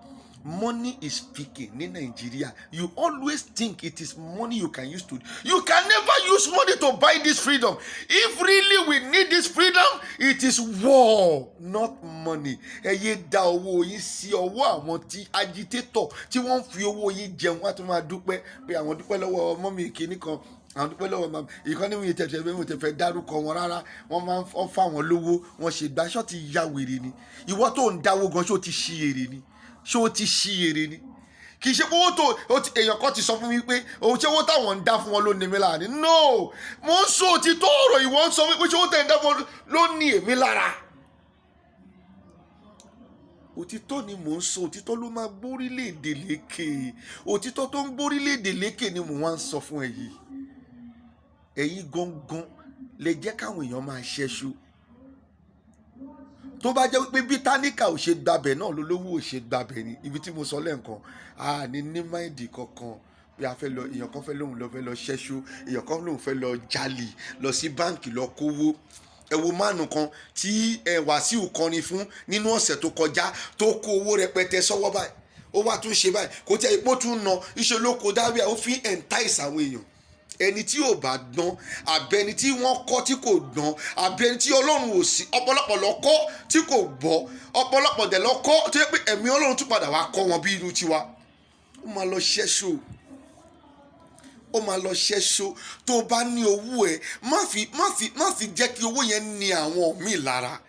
money is speaking ní Nàìjíríà. You always think it is money you can use to, you can never use money to buy this freedom. If really we need this freedom, it is war, not money. Ẹ yé da owó yín sí ọwọ́ àwọn tí agitator tí wọ́n ń fi owó yín jẹun. Wọ́n á tún máa dúpẹ́ pé àwọn dúpẹ́ lọ́wọ́ ọmọ mi kìíní kan, àwọn dúpẹ́ lọ́wọ́ màmá ìkànnì mi tẹ̀tẹ̀ mi tẹ̀ fẹ́ dárúkọ wọn rárá. Wọ́n máa ń fà wọ́n lówó, wọ́n ṣe gbà. Ṣọ́ ti ya wèrè ni? Ìwọ tó ń dáwó gan, ṣó ti ṣí èrè ni? Ṣó ti ṣí èrè ni? Kì í ṣe owó tó èèyàn kan ti sọ fún mi pé òun ṣé owó táwọn ń dá fún wọn ló ní mi lára ni. No, mo ń sọ òtítọ́ ọ̀rọ̀. Ìwọ ń sọ wípé ṣé owó tẹ̀ ń dá fún wọn ló ní èmi lára. Òtítọ́ ni mò ń sọ. Òtítọ́ ló máa gbórílẹ̀-èdè lékè. Òtítọ́ tó ń gbórílẹ̀-èdè lékè ni mò ń wá ń sọ fún ẹ yìí. Ẹ̀yin gangan lè jẹ́ káwọn èèyàn máa ṣẹ́ṣu. Tó bá jẹ́ wípé bí táníkà ò ṣe gbabẹ̀ náà lólówó ò ṣe gbabẹ̀ ni ibi tí mo sọ lẹ́ǹkan, a ní mind kankan bí a fẹ́ lọ. Èèyàn kan fẹ́ lóun lọ fẹ́ lọ ṣẹ́ṣu, èèyàn kan lóun fẹ́ lọ jalè lọ sí báǹkì lọ kówó. Ẹ wo mánu kan tí ẹ Wàsíù kọrin fún nínú ọ̀sẹ̀ tó kọjá, tó kó owó rẹpẹtẹ sọ́wọ́ báyìí. Ó wá tún ṣe báyìí, kò tí ẹ ipò tún nà iṣẹ́ ló kó dáwíà, ó fi entice àwọn èèyàn. Ẹni tí ò bá gbọ́n, àbẹni tí wọ́n kọ́ tí kò gbọ́n, àbẹni tí Ọlọ́run ò sí. Ọ̀pọ̀lọpọ̀ lọ kọ́ tí kò gbọ́, ọ̀pọ̀lọpọ̀ dẹ̀ lọ kọ́ tó yẹ pé ẹ̀mí Ọlọ́run tún padà wá kọ́ wọn bí irú tiwa. Ó máa lọ ṣẹ́ṣù, ó máa lọ ṣẹ́ṣó. Tó o bá ní owó ẹ, má fi jẹ́ kí owó yẹn ní àwọn míì lára.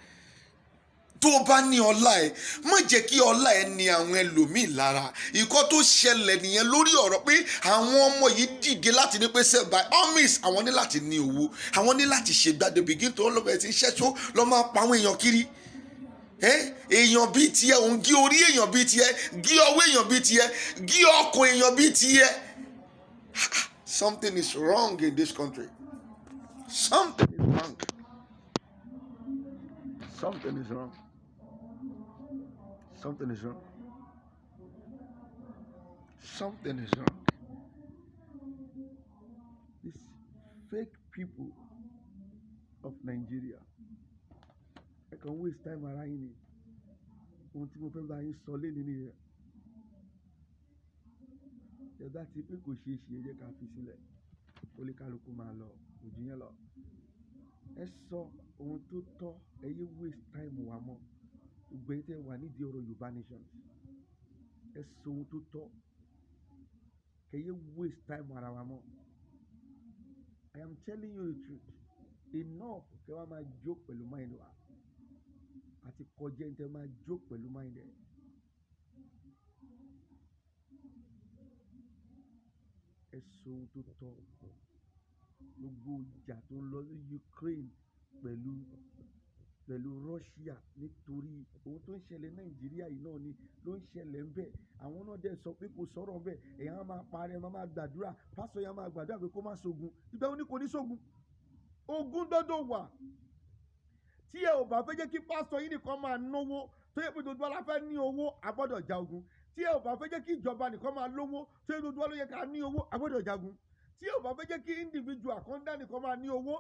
Tó o bá ní ọlá ẹ, má jẹ́ kí ọlá ẹ ní àwọn ẹlòmíì lára. Ìkọ́ tó ṣẹlẹ̀ nìyẹn lórí ọ̀rọ̀ pé àwọn ọmọ yìí dìde láti ní pé sẹ́ by all means, àwọn ní láti ní owó, àwọn ní láti ṣe gbàdé begin tó lọ́bẹ̀ tí ń ṣẹ́ṣó lọ́ máa pa àwọn èèyàn kiri. Èèyàn bíi tiẹ̀, òun gé orí èèyàn bíi tiẹ̀, gé ọwọ́ èèyàn bíi tiẹ̀, gé ọkàn èèyàn bíi tiẹ̀. Something is wrong in this country. Something is wrong. Something is wrong. Something is wrong. Something is wrong. These fake people of Nigeria. Ẹ kàn waste time ara yín ni. Ohun tí mo fẹ́ bá yín sọ lénìí nìyẹn. Ẹ bá ti pé kò ṣeé ṣe, ẹ jẹ́ ká fi sílẹ̀. Oníkálukú máa lọ, kò jù yẹn lọ. Ẹ sọ ohun tó tọ́, ẹ yé waste time wa mọ́. Gbogbo ẹ̀yin tí ẹ wà nídìí ọ̀rọ̀ Yorùbá nation, ẹ sọ ohun tó tọ́. Ẹ yé waste time ara wa mọ́. I am telling you the truth. Enough kẹ́ wá máa jó pẹ̀lú mind wa. Àti kọjá ẹni tẹ́ máa jó pẹ̀lú mind ẹ. Ẹ sọ ohun tó tọ́. Gbogbo ìjà tó ń lọ ní Ukraine pẹ̀lú Russia, nítorí ohun tó ń ṣẹlẹ̀ Nàìjíríà yìí náà ni ló ń ṣẹlẹ̀ ń bẹ̀. Àwọn náà dẹ̀ sọ pé kò sọ̀rọ̀ ń bẹ̀. Èèyàn á máa parẹ́, máa gbàdúrà. Pásítọ̀ yẹn á máa gbàdúrà pé kó má ṣogun. Ìgbà wo ni kò ní ṣogun? Ogun gbọ́dọ̀ wà. Tí ẹ ò bá fẹ́ jẹ́ kí pásítọ̀ yìí nìkan máa náwó, tó yẹ pé gbogbo wa la fẹ́ ní owó, a gbọ́dọ̀ ja ogun. Tí ẹ ò bá fẹ́ jẹ́ kí ìjọba nìkan máa lówó, tó yẹ gbogbo wa ló yẹ ká ní owó, a gbọ́dọ̀ jagun. Tí ẹ ò bá fẹ́ jẹ́ kí individual kan dá nìkan máa ní owó,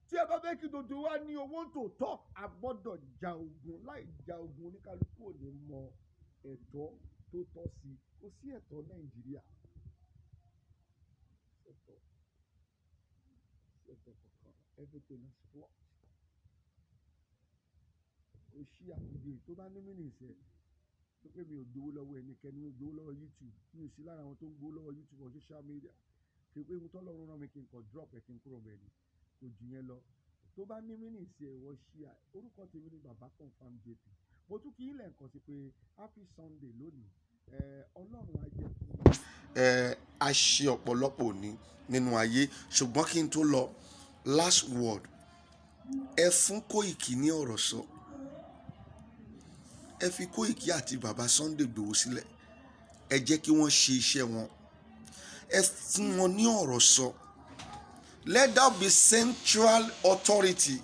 tí ẹ bá fẹ́ kí gbogbo wa ní owó tòótọ́, a gbọ́dọ̀ ja ogun. Láì ja ogun, oníkálukú ò ní mọ ẹ̀tọ́ tó tọ́ sí. Kò sí ẹ̀tọ́ Nàìjíríà. Nǹkan kankan, everything is flopped. Ó share fídíò tó bá ní meaning ẹ̀ tó pé mi ò gbowó lọ́wọ́ ẹnikẹ́ni, mi ò gbowó lọ́wọ́ YouTube, mi ò sí lára àwọn tó ń gbowó lọ́wọ́ YouTube or social media. Kì í pé ohun tọ́lọ́run rán mi kí n kàn drop ẹ̀ kí n kúrò bẹ́ẹ̀ ni, kò jù yẹn lọ. Tó bá ní meaning sí ẹ, wọ́n share. Orúkọ tèmi ni Baba Confam JP. Mo tún kí ilẹ̀ nǹkan sí pé happy Sunday lónìí. Ọlọ́run á jẹ́ kí a ṣe ọ̀pọ̀lọpọ̀ òní nínú ayé. Ṣùgbọ́n kí n tó lọ, last word, ẹ fún Kóìkì ní ọ̀rọ̀ sọ. Ẹ fi Kóìkì àti bàbá Sunday Igboho sílẹ̀, ẹ jẹ́ kí wọ́n ṣe iṣẹ́ wọn. Ẹ fún wọn ní ọ̀rọ̀ sọ. Let there be central authority.